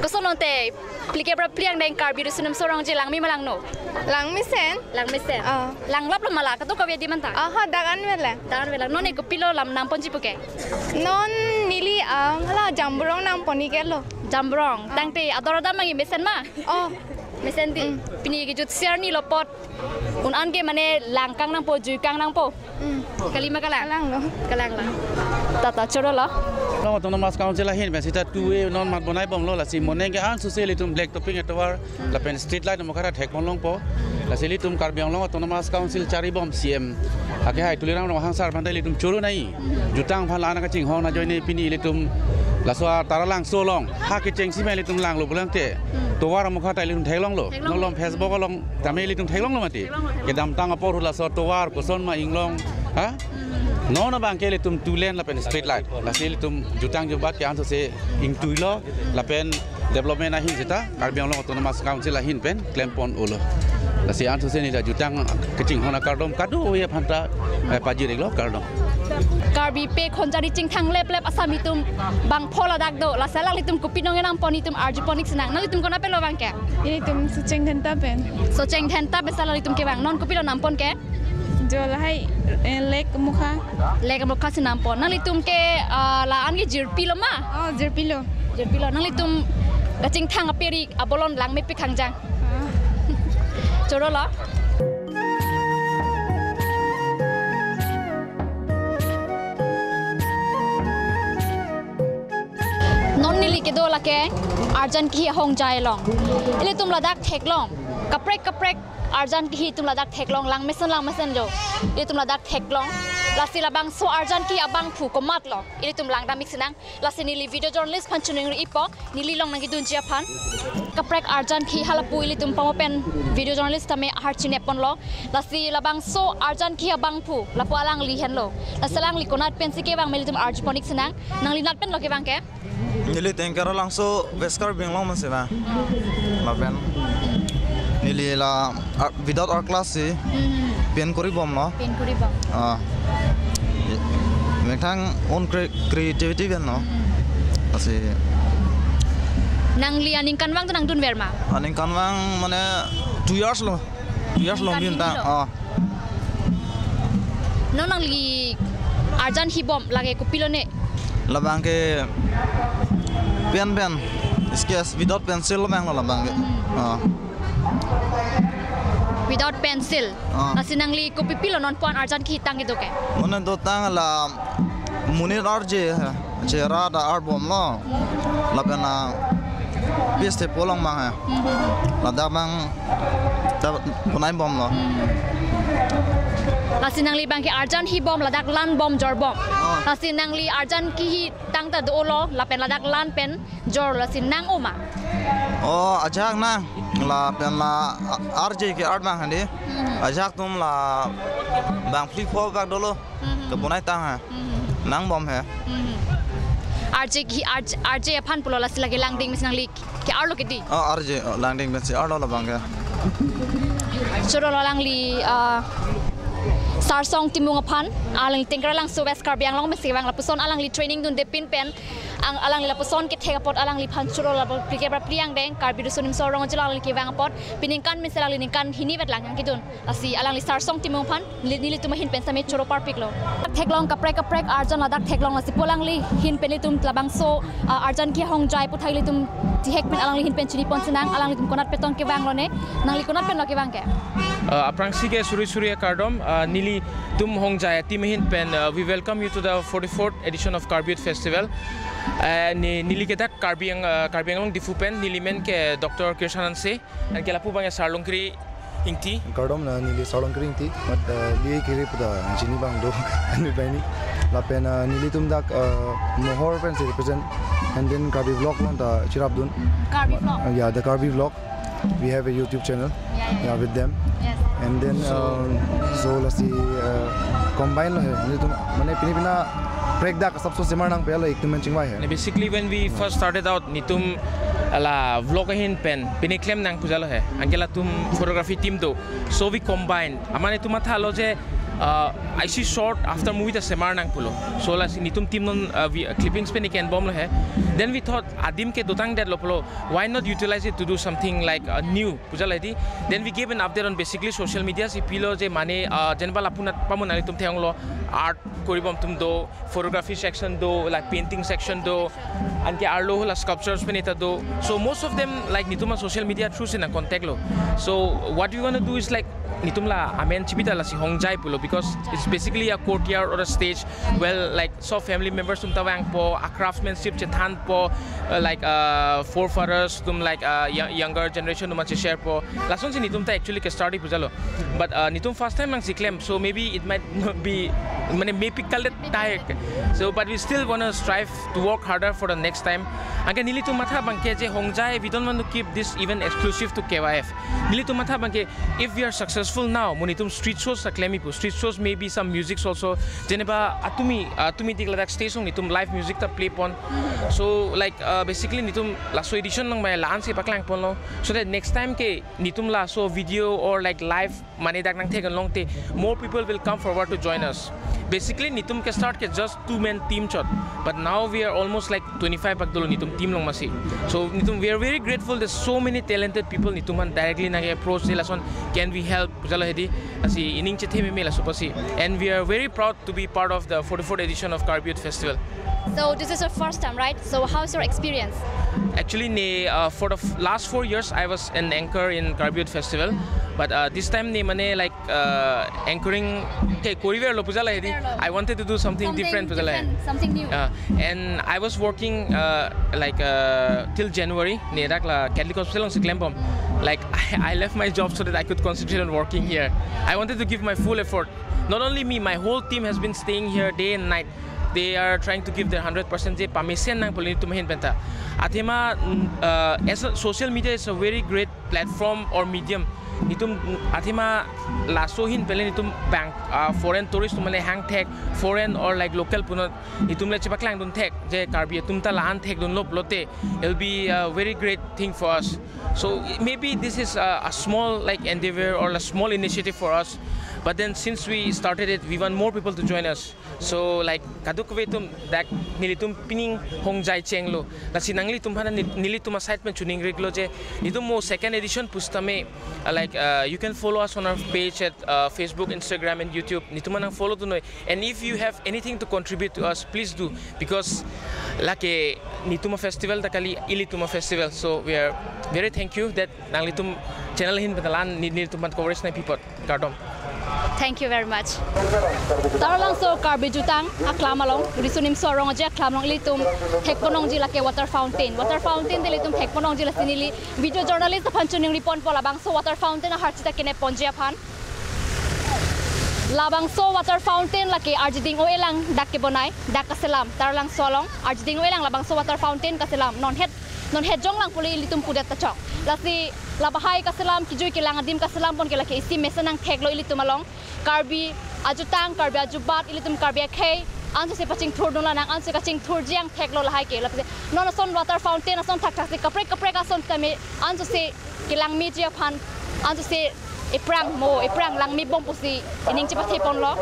Koson non te, phlikep ra phli angdeng Karbi Riso Nimso Rong Aje langme ma langno? Langmesen. Langmesen. Oh. Langlaplo ma la, kadokave di manta? Oh, ho, dak anvet lang. Dak anvet lang. Non ke kopilo lam namponji pu ke? Non neli, ah, hala Jamborong namponji ke lo. Jamborong. Oh. Tangte ador adam mangi mesen ma? Oh. Mesen di. Mm. Pini kejut sir ni lo apot. Un an ke mane langkang nangpo, juikang nangpo. Mm. Kali ma kalang? Kalang lo. Kalang lo. Tata choro lo. Long Autonomous Council ahin pen sita two way non mat bonai bomlo, lasi moning ke ansose ilitum black topping atovar lapen street light mo kara thek pon longpo. Lasi ilitum Karbi Anglong Autonomous Council chari bom C M akehai Tuliram Ronghang sir aphan ta ilitum choro nai. Jutang aphan la-an kachinghon ajoine pini ilitum laso Taralangso along ha kechengsi pen ilitum langlo pulang te. Tovar mo kara ta ilitum theklonglo. Theklonglo. Nolom Facebook along tame ilitum theklonglo mati. Theklonglo, theklonglo. Kedamtang apor hula so tovar koson ma inglong. Ha? Non abang ke ilitum two lane lapen street light. Lasi ilitum jutang jubat ke ansose ingtuilo lapen development ahin sita Karbi Anglong Autonomous Council ahin pen klem pon-olo. Lasi ansose neli jutang kachinghon akardom kadokave aphan ta, eh, pajir-iklo, kardom. Karbipe khonjari chingthang leplep asam itum bangpho ladak do. Lasi alanglitum kopi nong enam pon itum arju pon-ik sinang. Nanglitum konat pen lo abang ke? Ilitum Socheng Dhenta pen. Socheng Dhenta pen si alanglitum kevang. Non kopilo nampon ke? Jo lahai, eh, Lake Mukha. Lake Mukha si nampon. Nanglitum ke, ah, la-an ke jirpi lo ma? Oh, jirpi lo. Jirpi lo. Nanglitum kachingthang aperi abolon langmepik khangjang. Ah. Choro lo. Non neli kedo lake arjan kehi ahongjai along. Ilitum ladak theklong. Kaprek kaprek arjan kehi itum ladak theklong, langmesen langmesen jo. Itum ladak theklong. Lasi labangso arjan kehi abangphu komatlo, ilitum langdam-ik sinang. Lasi neli video journalist aphan choningri-ikpo, neli along nangkedunji aphan. Kaprek arjan kehi halapu ilitum pamo pen video journalist tame ahar chinep ponlo. Lasi labangso arjan kehi abangphu lapu alangli henlo. Lasi alangli konat pensi kevang ma ilitum arju pon-ik sinang. Nangli nat pen lo kevang ke? Neli tengkar alangso West Karbi Anglong masi ma. Lapen neli la, ah, without art class si Hmm. pen kori bom lo. Pen kori bom. Ah. Methang own cre-, creativity pen lo. Hmm. Lasi. Nangli aningkanvang ta nangdunver ma? Aningkanvang mane two years lo. Yes, long din ta. Kami lo. Oh. Non nangli arjan kehi bom lake kopilo ne? Labang ke pen pen. Sketch without pencil labang lo labang ke. Hmm. Oh. Without pencil. Oh. Lasi nangli kopi pilo non pu-an arjan kehi tang kedo ke? Mane dotang la monit arje ha. Chera da art bom lo. Lapen a piece thepo along abang ha. Hmm. Ladak abang ta bonai bom lo. Hmm. Lasi nangli abang ke arjan kehi bom, ladak lan bom, jor bom. Oh. Lasi nangli arjan kehi tang ta dolo, lapen ladak lan pen jor, lasi nang-o ma? Oh, ajahak nang. Lapen la a-, arje ke art abang handi. Hmm. Ajahak atum la bang phli pho bak dolo. Hmm. Kebonai tang ha. Hmm. Nang bom ha. Hmm. Arje kehi, arje, arje aphan pulo, lasi lake langding pensi nangli ke-arlo ke di? Oh, arje, oh, langding pensi arlo labang ke. Choro lo alangli, ah, Sarsong Timung aphan, alangli Tengkaralangso West Karbi Anglong pensi vang, lapuson alangli training dunde pin pen, ang alangli lapuson kethek apot alangliphan choro lo, phlikep ra phli angdeng Karbi Riso Nimso Rong Aje along alangli kevang apot, pini aningkan pensi alangli ningkan hini vet lang nangkedun. Lasi alangli Sarsong Timung aphan, neli, nelitum ahin pen sitame choro parpiklo. Theklong kaprek kaprek arjan ladak theklong, lasi pu alangli ahin pen ilitum labangso, ah, arjan kehi ahongjai aputhak ilitum thihek pen alangli ahin pen chini pon sinang, alanglitum konat pen tong kevang lo ne, nangli konat pen lo kevang ke? Ah, aphrangsi ke suri suri akardom, ah, nelitum hongjai a-team ahin pen, ah, we welcome you to the forty-fourth edition of Karbi Youth Festival. Ah, ne, neli ke dak Karbi Ang-, ah, Karbi Anglong Diphu pen, neli men ke Doctor Kirshan Hanse. Anke lapu abang ke Sarlongkiri Ingti. Kardom, na neli Sarlongkiri Ingti, mat, eh, B A Kiri puta chini abang do, anu bai ni. Lapen, eh, nelitum dak, eh, Mohor pensi represent, and then Karbi Vlog along ta chirap dun. Karbi Vlog? Uh, yeah, the Karbi Vlog. We have a YouTube channel. Yeah, yeah, yeah, yeah, with them. Yes. And then, so, um, so lasi, uh, combine lo he. Nelitum, mane pini pina prek dak sabso semar nangpelo, itum men chingvai he. Basically, when we first started out, netum la vlog ahin pen pini klem nang pu jalo he. Anke latum photography team do. So we combine. Amat netum mathalo je Uh, I see short after movie ta semar nang pulo. So lasi netum team non, uh, vi-, clippings pen iken bomlo he. Then we thought adim ke dotang det lo pulo. Why not utilize it to do something like, uh, new? Puja ladi. Then we gave an update on basically social media si pilo je mane, uh, jenba lapu-an pamun nangtum theklonglo, art koribom atum do, photography section do, like painting section do, anke arlo hala sculptures pen ita do. So most of them, like, netum social media through si nang contact lo. So what we wanna do is, like, netum la amen chibita lasi Hongjai pulo, because it's basically a courtyard or a stage. Well, like, so family members atum ta vangpo, a craftsmanship chethanpo, uh, like, uh, forefathers atum, like, uh, yo-, younger generation atum aphan chesharepo. Lasonsi netum ta actually ke start puja lo. But, uh, netum first time nangsi klem, so maybe it might not be, mane, maybe kalet taik. So, but we still wanna strive to work harder for the next time. Anke nelitum matha abang ke je Hongjai, we don't want to keep this event exclusive to K Y F. Nelitum matha abang ke, if we are successful now, mo netum street shows ta klem ipo. Street shows, maybe some musics also. Jeneba atumi, atumi dik ladak stage along netum live music ta play pon. So, like, uh, basically netum laso edition along mai la-an si paklang ponlo. So that next time ke netum laso video or, like, live mane dak nangtheklong te, more people will come forward to join us. Basically netum ke start ke just two man team chot, but now we are almost, like, twenty-five bak dolo netum team along masi. So netum, we are very grateful. There's so many talented people netum aphan directly nang approach de lason, can we help? Puja lo hedi, lasi ining chethe meme laso apotsi. And we are very proud to be part of the forty-fourth edition of Karbi Youth Festival. So this is your first time, right? So how's your experience? Actually, ne, uh, for the f-, last four years, I was an anchor in Karbi Youth Festival. But, uh, this time, ne mane, like, uh, anchoring ke koriver lo puja la hedi. Koriver lo. I wanted to do something Something different puja la. Different, something new. Uh, and I was working, uh, like, uh, till January. Ne dak la Catholic Hospital along si klem bom. Like, I, I left my job so that I could concentrate on working here. I wanted to give my full effort. Not only me, my whole team has been staying here day and night. They are trying to give their hundred percent je pamesen nang pulo netum ahin penta. Athema, mm, uh, as a, social media is a very great platform or medium. Netum, mm, athema laso ahin pen le netum bang, uh, foreign tourist atum le hang thek, foreign or, like, local atum le netum le chepaklangdun thek je Karbi atum ta la-an thekdunlo pulote, it'll be a very great thing for us. So maybe this is a, a small, like, endeavor or a small initiative for us. But then since we started it, we want more people to join us. So, like, kadokave atum dak nelitum pining Hongjai chenglo. Lasi nanglitum aphan ne-, nelitum a-side pen chuning riklo je netum mo second edition pusitame, uh, like, uh, you can follow us on our page at, uh, Facebook, Instagram and YouTube. Netum aphan nang follow dunnoi. And if you have anything to contribute to us, please do, because lake netum a-festival ta kali, ilitum a-festival. So we are very thank you that nanglitum channel ahin pen la-an ne-, netum aphan coverage nangpi apot. Kardom. Thank you very much. Taralangso Karbi Jutang aklam along, Riso Nimso Rong Aje aklam along ilitum thekponlongji lake water fountain. Water fountain te ilitum thekponlongji, lasi neli video journalist aphan chuning riponpo labangso water fountain aharchi ta kenep ponji aphan. Labangso water fountain lake Arjiding O Elang dak kebonai, dak kaselam, Taralangso along Arjiding O Elang labangso water fountain kaselam. Non het, non het jonglang pulo ilitum pudet ta chok. Lasi labahai kaselam, kijui kelang adim kaselam pon ke lake isi mesen nangtheklo ilitum along. Karbi ajutang, Karbi ajubat, ilitum Karbi akhei ansose pachingthurdun lonang, anso kachingthurji angtheklo lahai ke. Lasi non ason water fountain ason thakthak si kaprek kaprek ason tame ansose kelangmeji aphan ansose ephrang mo, ephrang langmebom pusi ining chepathe ponlo.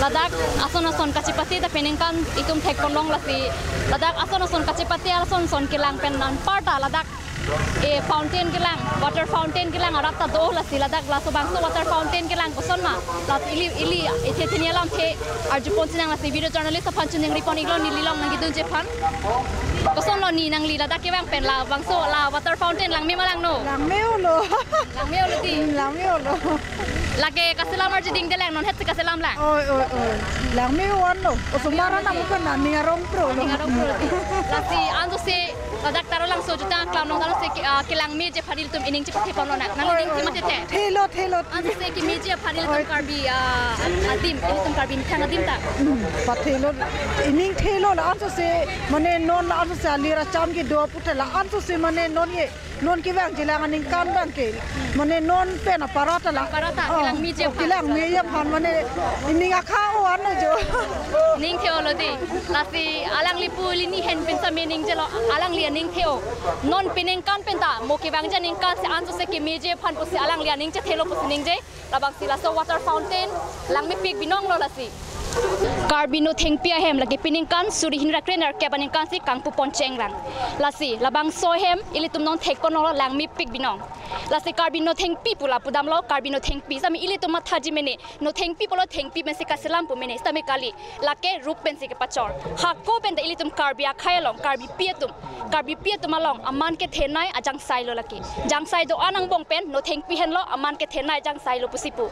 Ladak ason ason kachepathe ta peningkan itum thekponlong, lasi ladak ason ason kachepathe ason ason kelang pen anparta ladak e fountain kelang, water fountain kelang arat ta do, lasi ladak laso bangso water fountain kelang koson ma, lasi ili, ili ethe theni alamthe arjupon sinang, lasi video journalist aphan chuning ripon iklo neli along nangkedunji aphan. Kosonlo ni nangli ladak kevang pen labangso la water fountain langme ma langno? Langme-olo. Langme-olo di. Hmm, langme-olo. Lake kaselam Arjiding te lang, non het si kaselam lang. Oi, oi, oi. Langme-o anlo. Osomar anak bukan na, ning arong pro lo. Ning arong pro di. Lasi ansose ladak Taralangso jutang aklam along ansose ke-, ah, kelangmeji aphan ilitum ining chepathe ponlonang. Nangli ning thema tete. Thelo, thelo. Ansose kemeji aphan ilitum Karbi, ah, adim, ilitum Karbi methang adim ta. Hmm, pathelo. Ining thelo la ansose, mane non la ansose alir acham kedo aphuthak la ansose mane non ye, non kevangji lang aningkan abang ke. Mane non pen aparata la. Aparata, oh, kelangmeji aphan. Kelangmeji aphan mane ining akha-o anlo jo. Ning the-olo di. Lasi alangli pu ili ni hen pen same ningjelo. Alangli Ning theo. Non peningkan penta mo kevangji aningkan si ansose kemeji aphan pusi alangli aning chethelo pusi ningje. Labangsi laso water fountain langmepik binong lo lasi. Karbi Nothengpi ahem lake peningkan suri hini ra kre-nerkep aningkan si kangpupon chenglang. Lasi labangso ahem ilitum non thekpon lo langmepik binong. Lasi Karbi Nothengpi pu la pudamlo, Karbi Nothengpi. Sami ilitum mathaji mene, Nothengpi pulo thengpi pensi kaselam pu mene, sami kali. Lake rup pensi kepachor. Hako penta ilitum Karbi akhei along, Karbipi atum, Karbipi atum along aman kethenei ajangsai lo lake. Jangsai do-an angbong pen Nothengpi henlo aman kethenei ajangsai lo pusi pu.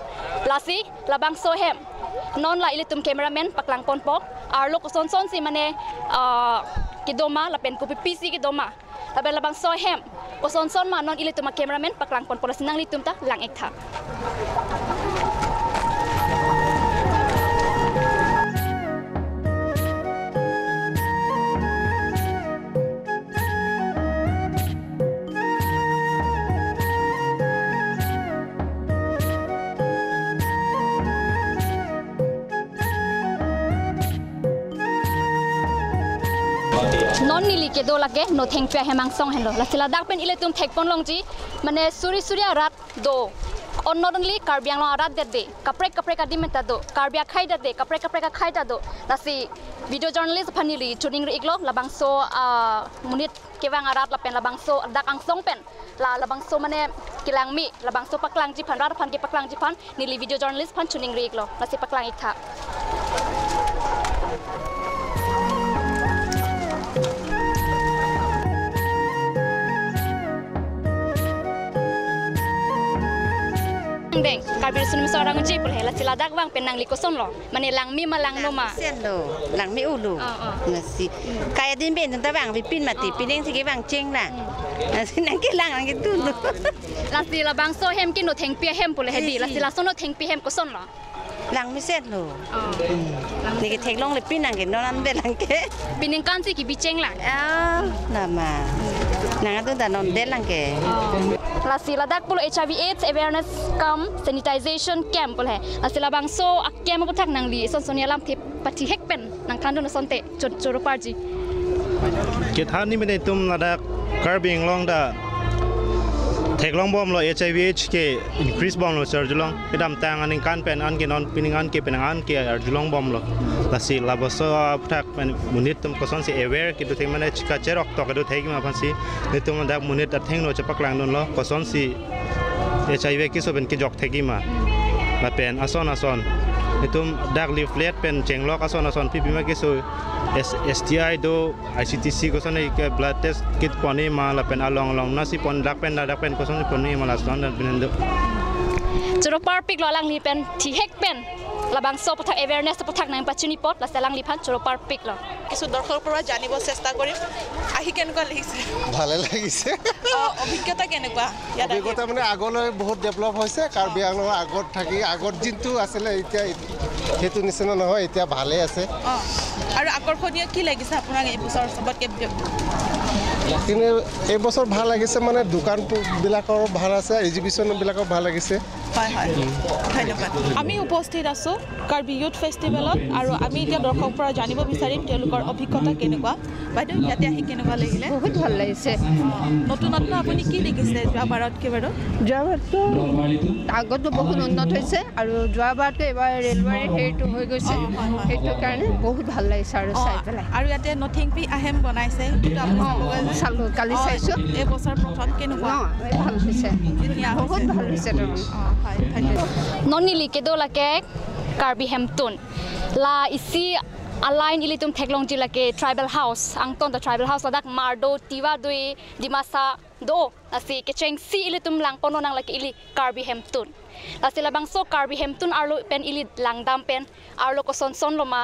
Lasi labangso ahem non la ilitum cameraman paklangponpo. Arlo kosonson si mane, ah, kedo ma lapen kopipisi kedo ma. Lapen labangso ahem kosonson ma non ilitum a-cameraman paklangponpo, lasi nanglitum ta lang-ik tha. Non neli kedo lake Nothengpi ahem angsong henlo. Lasi ladak pen ilitum thekpon longji, mane suri suri arat do. On not only Karbi Anglong arat det de, kaprek kaprek adim ta do. Karbi akhei det de, kaprek kaprek akhei ta do. Lasi video journalist aphan neli choningri-iklo, labangso, ah, monit kevang arat lapen labangso dak angsong pen la labangso mane kelangme, labangso paklangji aphan, rat aphan kepaklangji aphan neli video journalist aphan choningri-iklo. Lasi paklang-ik tha. Deng, Karbi Riso Nimso Arang Uji pule, lasi ladak vang pen nangli kosonlo? Mane langme ma langno ma? Langmesen lo, langme-o lo. Oh, oh. Lasi. Kai adim pen ta vangvepin mati, oh, pining si kevang chenglang. Hmm. Lasi nangkelang nangketun lo. Oh. Lasi labangso ahem ke Nothengpi ahem pule hedi. Isi. Lasi laso Nothengpi ahem kosonlo? Langmesen lo. Oh. Hmm. Neke theklongle pin nangke non an belang ke. Peningkan si kebi chenglang. Ah, lama. Nang atu ta non delang ke. Oh. Lasi ladak pulo H I V AIDS awareness cum sanitization camp pule. Lasi labangso a-camp aputhak nangli son son alamthe pathihek pen nangthandun asonte cho-, choro parji. Kethan ni mene itum ladak Karbi Anglong ta theklongbomlo, H I V AIDS ke increase bomlo si arjulong. Kedamtang aningkan pen anke non pining anke penang anke arjulongbomlo. Lasi labangso aputhak pen monit atum kosonsi aware kedo thek mane chika cherok tok kedo thek ma aphansi nelitum dak monit athengno chepaklangdunlo kosonsi H I V keso pen kejok thek ma. Lapen ason ason. Itum dak leaflet pen chenglok ason ason pipima keso S-, S T I do, I C T C koson ke blood test kit pon-i ma lapen along along nasi pon dak pen dak pen koson pon-i ma lason dan pinendo. Choro parpiklo alangli pen thihek pen labangso aputhak awareness aputhak nangpachini apot, lasi alangliphan choro parpiklo. কিছু দৰ্শকৰ পৰা জানিব চেষ্টা কৰিম। আহি কেনেকুৱা লাগিছে? ভালে লাগিছে। অ, অভিজ্ঞতা কেনেকুৱা ইয়াত আহি? অভিজ্ঞতা মানে আগলৈ বহুত ডেভেলপ হৈছে। কাৰ্বি আংলঙৰ আগত থাকি, আগত যোনটো আছিলে, এতিয়া সেইটো নিচিনা নহয়, এতিয়া ভালে আছে। অ, আৰু আকৰ্ষণীয় কি লাগিছে আপোনাক এই বছৰ চবতকে? কিন্তু এই বছৰ ভাল লাগিছে, মানে দোকানবিলাকৰ ভাল আছে, এক্সিবিশ্যনবিলাকৰ ভাল লাগিছে। হয়, হয়, ধন্যবাদ। আমি উপস্থিত আছো কাৰ্বি ইউথ ফেষ্টিভেলত আৰু আমি এতিয়া দৰ্শকৰ পৰা জানিব বিচাৰিম তেওঁলোকৰ অভিজ্ঞতা কেনেকুৱা। বাইদেউ, ইয়াতে আহি কেনেকুৱা লাগিলে? বহুত ভাল লাগিছে। নতুনত্ব আপুনি কি দেখিছে যোৱা বাৰতকে বাৰু? যোৱা বাৰততো আগততো বহুত উন্নত হৈছে আৰু যোৱা বাৰতকৈ এইবাৰ ৰেলৱেৰ হেৰিটো হৈ গৈছে, অ, হয়, হয়। সেইটো কাৰণে বহুত ভাল লাগিছে আৰু অ, চাই পেলাই। আৰু ইয়াতে নথিংপি আহেম বনাইছে, সেইটো আপুনি অ, চাবগৈ যে? চালো, কালি অ, চাইছো। এই বছৰ প্ৰথম কেনেকুৱা? অ, এই ভাল হৈছে। ধুনীয়া হৈছে। বহুত ভাল হৈছে তাৰমানে। অ, হয়, ধন্যবাদ। Non neli kedo lake Karbi Hemtun. La isi a-line ilitum theklongji lake tribal house. Angton ta tribal house ladak Mar do, Tiwa do, Dimasa do. Lasi kechengsi ilitum langpon nang lake ili Karbi Hemtun. Lasi labangso Karbi Hemtun arlo pen ili langdam pen arlo kosonson lo ma,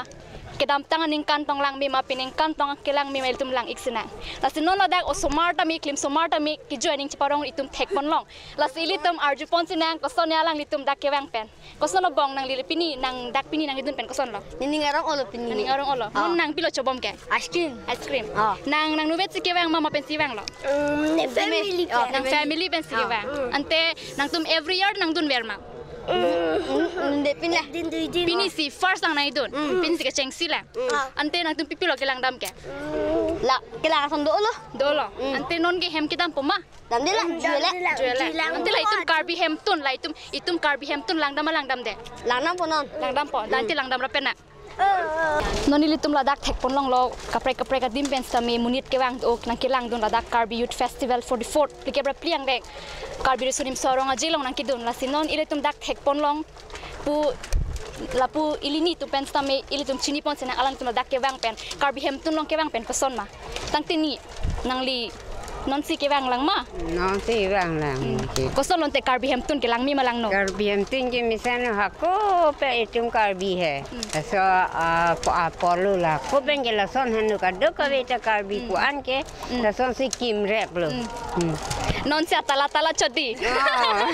kedamtang aningkan tong langme ma, peningkan tong kelangme ma ilitum lang-ik sinang. Lasi non ladak osomar tame, klimsomar tame kejoining cheparong itum thekpon long. Lasi ilitum arjupon sinang, koson alanglitum dak kevang pen. Koson lo bong nangli pini, nang dak pini nangkedun pen koson lo? Nening arong olo pini. Nening arong olo. Ah. Non nang pilo chobom ke? Ice cream. Ice cream. Ah. Nang, nang nubet si kevang ma, ma pensi vanglo? Mm, ne family pen. Nang family pensi kevang. Mm. Ante nangtum every year nangdunver ma? Mm, mm, mm, de pin la. Din dui din. Pini si first lang nangkedun. Mm. Pini si kechengsi la. Mm. Ah. Ante nangtum pipilo kelangdam ke? Mm, La, kelang ason dolo. Dolo. Hmm. Ante non ke hem kedampo ma? Damde la, hmm, juele. Juele. Juele. Ante la itum Karbi hemtun, la itum, itum Karbi hemtun langdam ma langdamde? Langdampo non. Langdampo. Hmm. Ante langdam ra pen na. Non ilitum ladak thekponlonglo, kaprek kaprek adim pen sitame monit kevang do, nangkelangdun ladak Karbi Youth Festival forty-fourth, phlikep ra phli angdeng Karbi Riso Nimso Rong Aje along nangkedun. Lasi non ilitum dak thekponlong pu, lapu ili nitum pen sitame ilitum chinipon sinang, alangtum ladak kevang pen, Karbi hemtun along kevang pen koson ma? Tangte ni, nangli nonsi kevang lang ma? Nonsi vang lang. Hmm. Koson lote Karbi hemtun kelang me ma langno? Karbi hemtun ke mesen hako pe itum Karbi he. Hmm. Laso, ah, po-, ah, polo la. Ko pen ke lason hanu kadokave ta Karbi, hmm, ko-an ke, hmm, lasonsi kimrep lo. Hmm. Hmm. Nonsi atala tala chodi. Oh.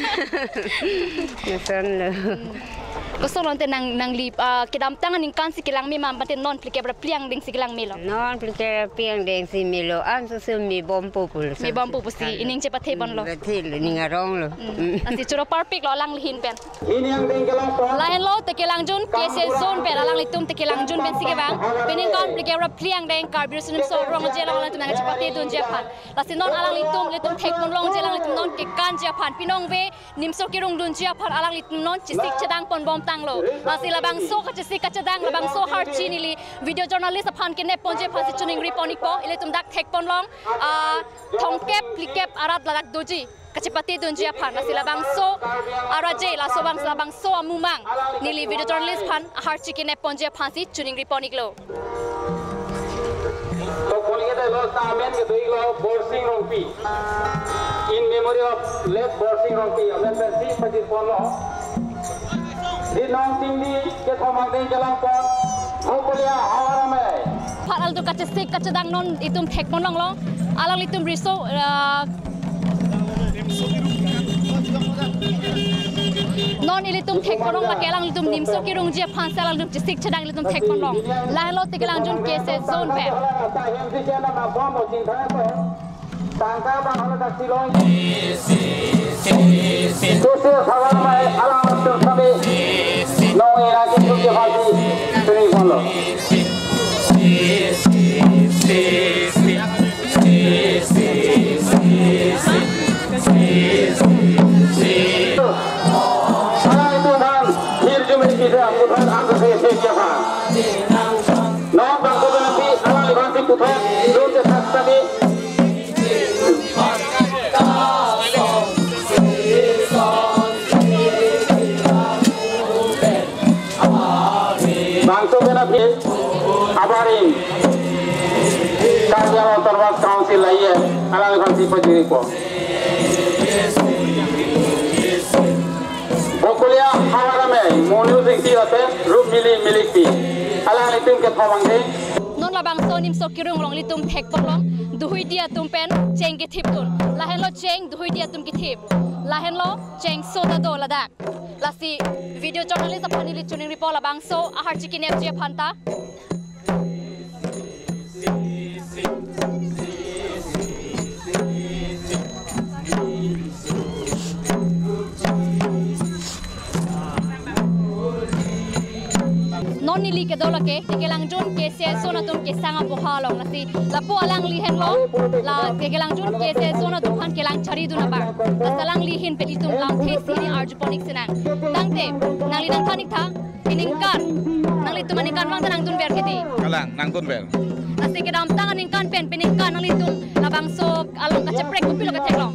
Lasonlo. Hmm. Koson lote nang, nangli, ah, kedamtang aningkan si kelang me ma, mate non phlikep ra phli angdeng si kelang melo? Non phlikep ra phli angdeng si melo, anso si mebompo pulo. Mebompo pusi, ah, ining chepathe ponlo. Pathe lo, ning arong lo. Hmm. Hmm. Lasi choro parpik lo alangli ahin pen. Lahenlo tekelangjun K S A zone pen, alanglitum tekelangjun pensi kevang. Peningkan phlikep ra phli angdeng Karbi Riso Nimso Rong Aje along alangtum nangkachepatedunji aphan. Lasi non alanglitum, ilitum thekponlongji, alanglitum non kekanji aphan, pinongve nimso kerungdunji aphan alanglitum non chesik chedang ponbomtanglo. Lasi labangso kachesik kachedang, labangso harchi neli video journalist aphan kenepponji aphansi choningriponikpo. Ilitum dak thekponlong, ah, thomkep phlikep arat ladak doji kachepatedunji aphan. Lasi labangso araje, laso bang, labangso amumang neli video journalist aphan harchi kenepponji aphansi choningriponiklo. To polingkete lo ta amen kedo-iklo Borsing Rongpi. In memory of late Borsing Rongpi, amen pensi pajirponlo. Di nong tingdi kethom angdeng kelangpon, Bokolia Havar Amei. Phat aldo kachesik kachedang non itum thekponlonglo. Alanglitum riso, ah, non ilitum thekponlong lake alanglitum nimso kerungji aphansi alanglitum chesik chedang ilitum thekponlong. Lahenlo tekelangjun K S A zone pen. K S A Havar Amei alanglitum sitame nong ira kisu ke bagi sini ponlo. Alanglitum aphan hirjume kita puthot angke se se ke aphan. Non bangko benasi alangliphan si puthot dun te thak tadi. Bangso benasi abaring Karbi Anglong Autonomous Council lahei alangliphan si pajirpo. Bokolia Havar Amei, Monu Jingti lapen Rupmili Milikpi. Alanglitum kethom angdeng. Non labangso nimso kerung along ilitum thekponlong, duhuidi atum pen cheng kethipdun. Lahenlo cheng duhuidi atum kethip. Lahenlo chengso ta do ladak. Lasi video journalist aphan neli choningripo labangso aharchi kenepji aphanta. Non neli kedo lake, tekelangjun K S A zone atum kesang aboha along, lasi lapu alangli henlo, la tekelangjun K S A zone atum aphan kelang charidun abang. Lasi alangli ahin pen itum lamthe si neli arjuponik sinang. Tangte, nangli nangthan-iktha, peningkan nanglitum aningkanvang ta nangdunver kedi? Kalang, nangdunver. Lasi kedamtang aningkan pen peningkan nanglitum labangso along kacheprek kopilo ketheklong?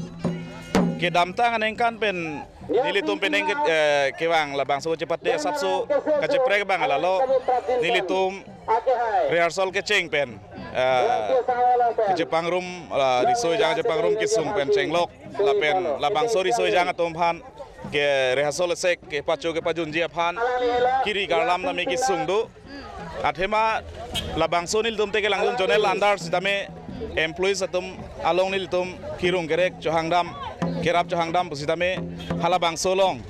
Kedamtang aningkan pen nelitum penang ke, eh, kevang labangso chepate asapso kacheprek abang lalo nelitum rehearsal kecheng pen, eh, kachepangrum, la riso ejang kachepangrum kesung pen chenglok lapen labangso riso ejang atum aphan ke rehearsal asek kepacho kepajunji aphan kiri karlam nami kesung do. Athema labangso nelitum tekelangjun zonal under sitame employees atum along nelitum kerung kerek chohangdam, kerap chohangdam pusitame halabangso along,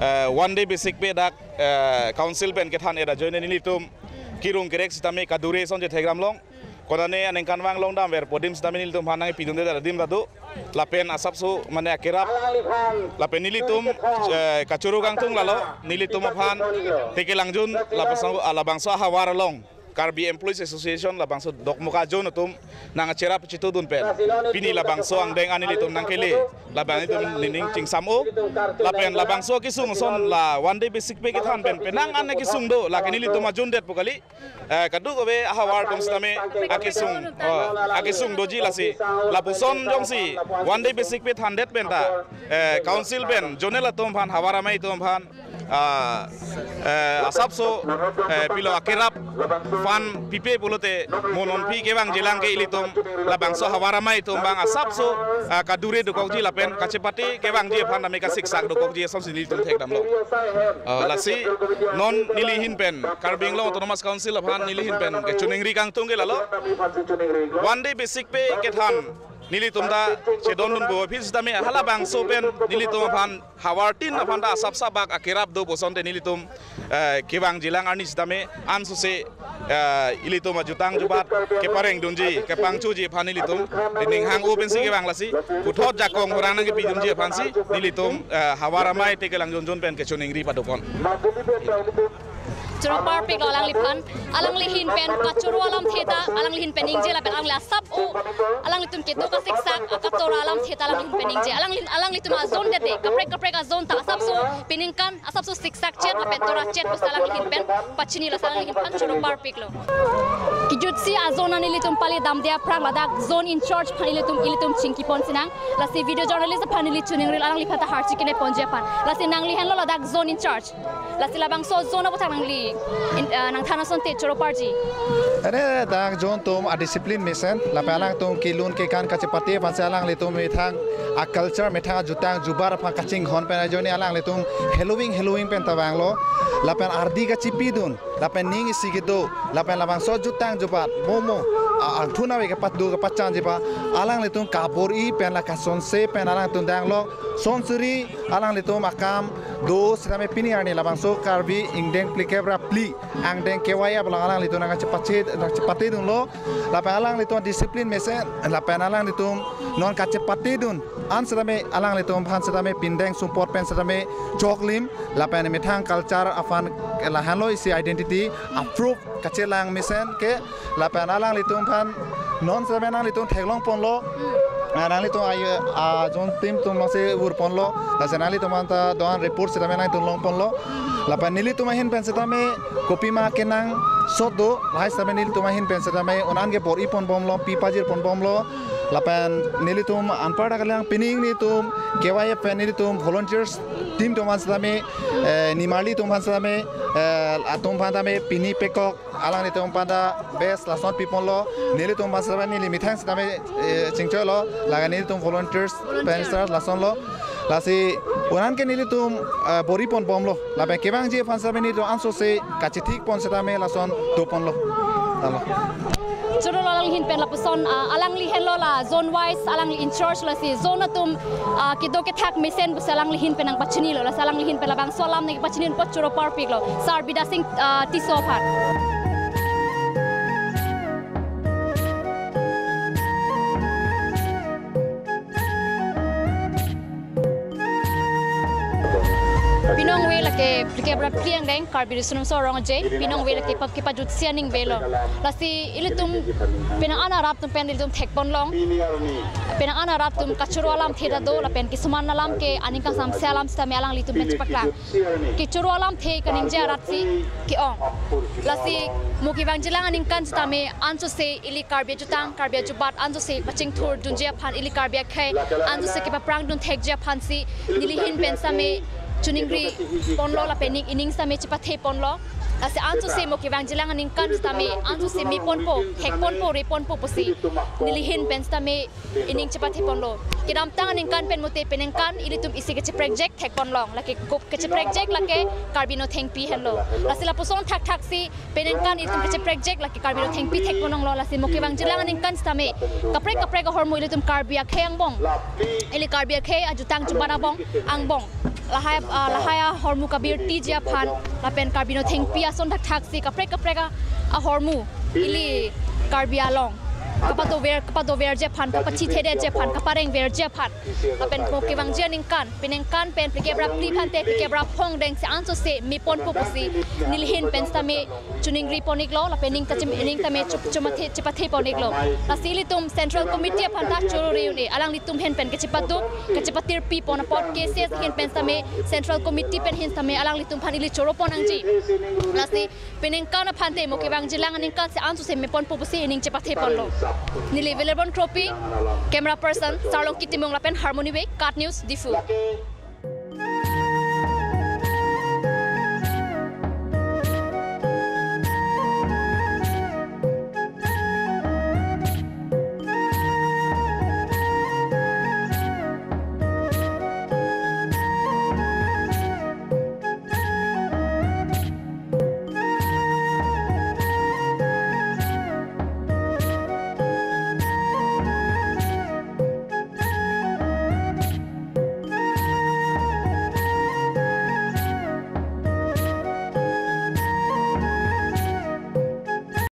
eh, one day basic pay dak, eh, council pen kethan-et ajoine nelitum kerung kerek sitame kadure ason chetheklong. Konane aningkanvang longdamver pu adim sitame nelitum aphan nangpidunde adim ta do. Lapen asapso mane akerap lapen nelitum, eh, kachoro kangtung lalo nelitum aphan tekelangjun labangso, ah, labangso ahavar along Karbi Employees Association labangso Dokmoka zone atum nangcherap chitu dun pen pini labangso angdeng an nelitum nangkele, labang itum nening chingsam-o. Lapen labangso akesung ason la one day basic pay kethan pen penang an akesung do, lake nelitum ajundet pu kali. Eh, kadokave ahavar atum sitame akesung, oh, akesung doji lasi. Lapuson jongsi one day basic pay thandet pen ta, eh, council pen zonal atum aphan, havar amei atum aphan, ah, eh, asapso, eh, pilo akerap aphan pipe pulote mo non pi kevangjilang ke ilitum labangso havar amei atum abang asapso, ah, kadure dokokji lapen kachepate kevangji aphan tame kasiksak dokokji asonsi nelitum thekdamlo. Ah, lasi non neli ahin pen, Karbi Anglong Autonomous Council aphan neli ahin pen kechoningri kangtung ke lalo. One day basic pay kethan nelitum ta chedondunpo, aphi sitame halabangso pen nelitum aphan havartin aphan ta asap sabak akerap do pu asonte nelitum, eh, kevangjilang arni sitame ansose, eh, ilitum ajutang jubat keparengdunji, kepangchuji aphan nelitum nening hang-o pensi kevang lasi, puthot jakong hurang nangkepidunji aphansi nelitum, eh, havar amei te kelang jonjon pen kechoningri padopon. Choro parpiklo alangliphan, alangli ahin pen kachoro alamthe ta alangli ahin pen ningje lapen alangli asap-o, alanglitum kedo kasiksak akatora alamthe ta alangli ahin pen ningje. Alangli, alanglitum a-zone det, kaprek kaprek a-zone ta asapso peningkan asapso siksak chet lapen tora chet pusi alangli ahin pen pachini, lasi alangli ahin pen choro parpiklo. Kejutsi a-zone an nelitum pali damde aphrang ladak zone in charge aphan ilitum, ilitum chingkipon sinang. Lasi video journalist aphan neli choningrilo, alangliphan ta harchi kene ponji aphan. Lasi nangli henlo ladak zone in charge. Lasi labangso zone aputhak nangli in, eh, nangthan asonte choro parji. Ere dak zone atum a-discipline mesen, lapen alangtum kelun kekan kachepate aphansi alanglitum methang a-culture, methang ajutang jubat aphan kachinghon pen ajoine alanglitum heloving heloving pen ta vanglo. Lapen ardi kachipidun, lapen ning isi kedo, lapen labangso jutang jubat momo, a, angthun ave kepado kepachanji aphan alanglitum kabor-i pen la kasonse pen alangtum danglo. Son suri alanglitum akam do sitame pini arni labangso Karbi ingdeng phlikep ra phli angdeng kevai ablang alanglitum nangchepate, nangchepatedunlo. Lapen alanglitum discipline mesen, lapen alanglitum non kachepatedun an sitame alanglitum aphan sitame pindeng sumpot pen sitame choklim, lapen methang culture aphan lahenlo isi identity a-proof kachelang mesen ke, lapen alanglitum aphan non sitame nanglitum theklong ponlo. Ah, nanglitum ayo, ah, zone team atum alongsi vur ponlo. Lasi nanglitum aphan ta do-an report sitame nanglitum long ponlo. Lapen nelitum ahin pen sitame kopima kenangsot do, lahai sitame nelitum ahin pen sitame un-an ke bor-i ponbomlo, pi pajir ponbomlo. Lapen nelitum anparta kalang pining nelitum K Y F pen nelitum volunteers team atum aphan sitame, eh, nimarli atum aphan sitame, eh, atum aphan tame pini pekok alanglitum aphan ta best lason piponlo. Nelitum aphan sitame neli methang sitame, eh, chingchoilo, laga nelitum volunteers, volunteer, pen sitame lasonlo. Lasi un-an ke nelitum, eh, bor-i ponbomlo. Lapen kevangji aphan sitame nelitum ansose kachethik pon sitame lason doponlo. Talo. Choro lo alangli ahin pen lapuson, ah, alangli henlo la zone wise, alangli in charge, lasi zone atum, ah, kedo kethak mesen pusi alangli ahin pen nangpachinilo, lasi alangli ahin pen labangso alam nangpachinipon choro parpiklo. Sir Bidya Sing, ah, Tisso aphan. Pinong ave lake phlikep ra phli angdeng Karbi Riso Nimso Rong Aje, pinong ave lake pap kepajutsi aning avelo. Lasi ilitum penang an arap atum pen ilitum thekponlong. Penang an arap atum kachoro alamthe ta do, lapen kisuman alam ke aning kangsamse alam sitame alanglitum pen chepaklang. Kachoro alamthe kaningje arat si ke-ong. Lasi mo kevangjilang aningkan sitame ansose ili Karbi ajutang, Karbi ajubat ansose pachingthurdunji aphan, ili Karbi akhei ansose kepaprangdun thekji aphansi neli ahin pen sitame choningri ponlo lapen ning ining sitame chepathe ponlo. Lasi ansose mo kevangjilang aningkan sitame ansose meponpo, thekponpo, reponpo pusi neli ahin pen sitame ining chepathe ponlo. Kedamtang aningkan pen mate peningkan ilitum isi kacheprekjek thekponlong. Lake kop kacheprekjek lake Karbi Nothengpi henlo. Lasi lapuson thakthak si peningkan ilitum kacheprekjek lake Karbi Nothengpi thekponlonglo. Lasi mo kevangjilang aningkan sitame kaprek kaprek ahormu ilitum Karbi akhei angbong, ili Karbi akhei ajutang jubat angbong, angbong, lahai, ah, lahai ahormu kabirtiji aphan lapen Karbi Nothengpi ason thakthak si kaprek kaprek a-, ahormu ili Karbi along kapadover, kapadoverji aphan, kapachithedetji aphan, kaparengverji aphan lapen mo kevangji aningkan, peningkan pen phlikep ra phli phante phlikep ra phongreng si ansose meponpo pusi nelihin pen sitame choningri pon-iklo lapen ning ta chim, ning tame chup, chumathe, chepathe pon-iklo. Lasi ilitum Central Committee aphan ta choro-re un-e, alanglitum ahin pen kachepaduk, kachepatirpi pon apot K C S ahin pen sitame, Central Committee pen ahin sitame alanglitum aphan ili choro pon nangji. Lasi peningkan aphante mo kevangji lang aningkan si ansose meponpo pusi ining chepathe ponlo. Neli Valerbon Kropi, camera person Sarlongki Timung lapen Harmony Bey, KAT News, Diphu.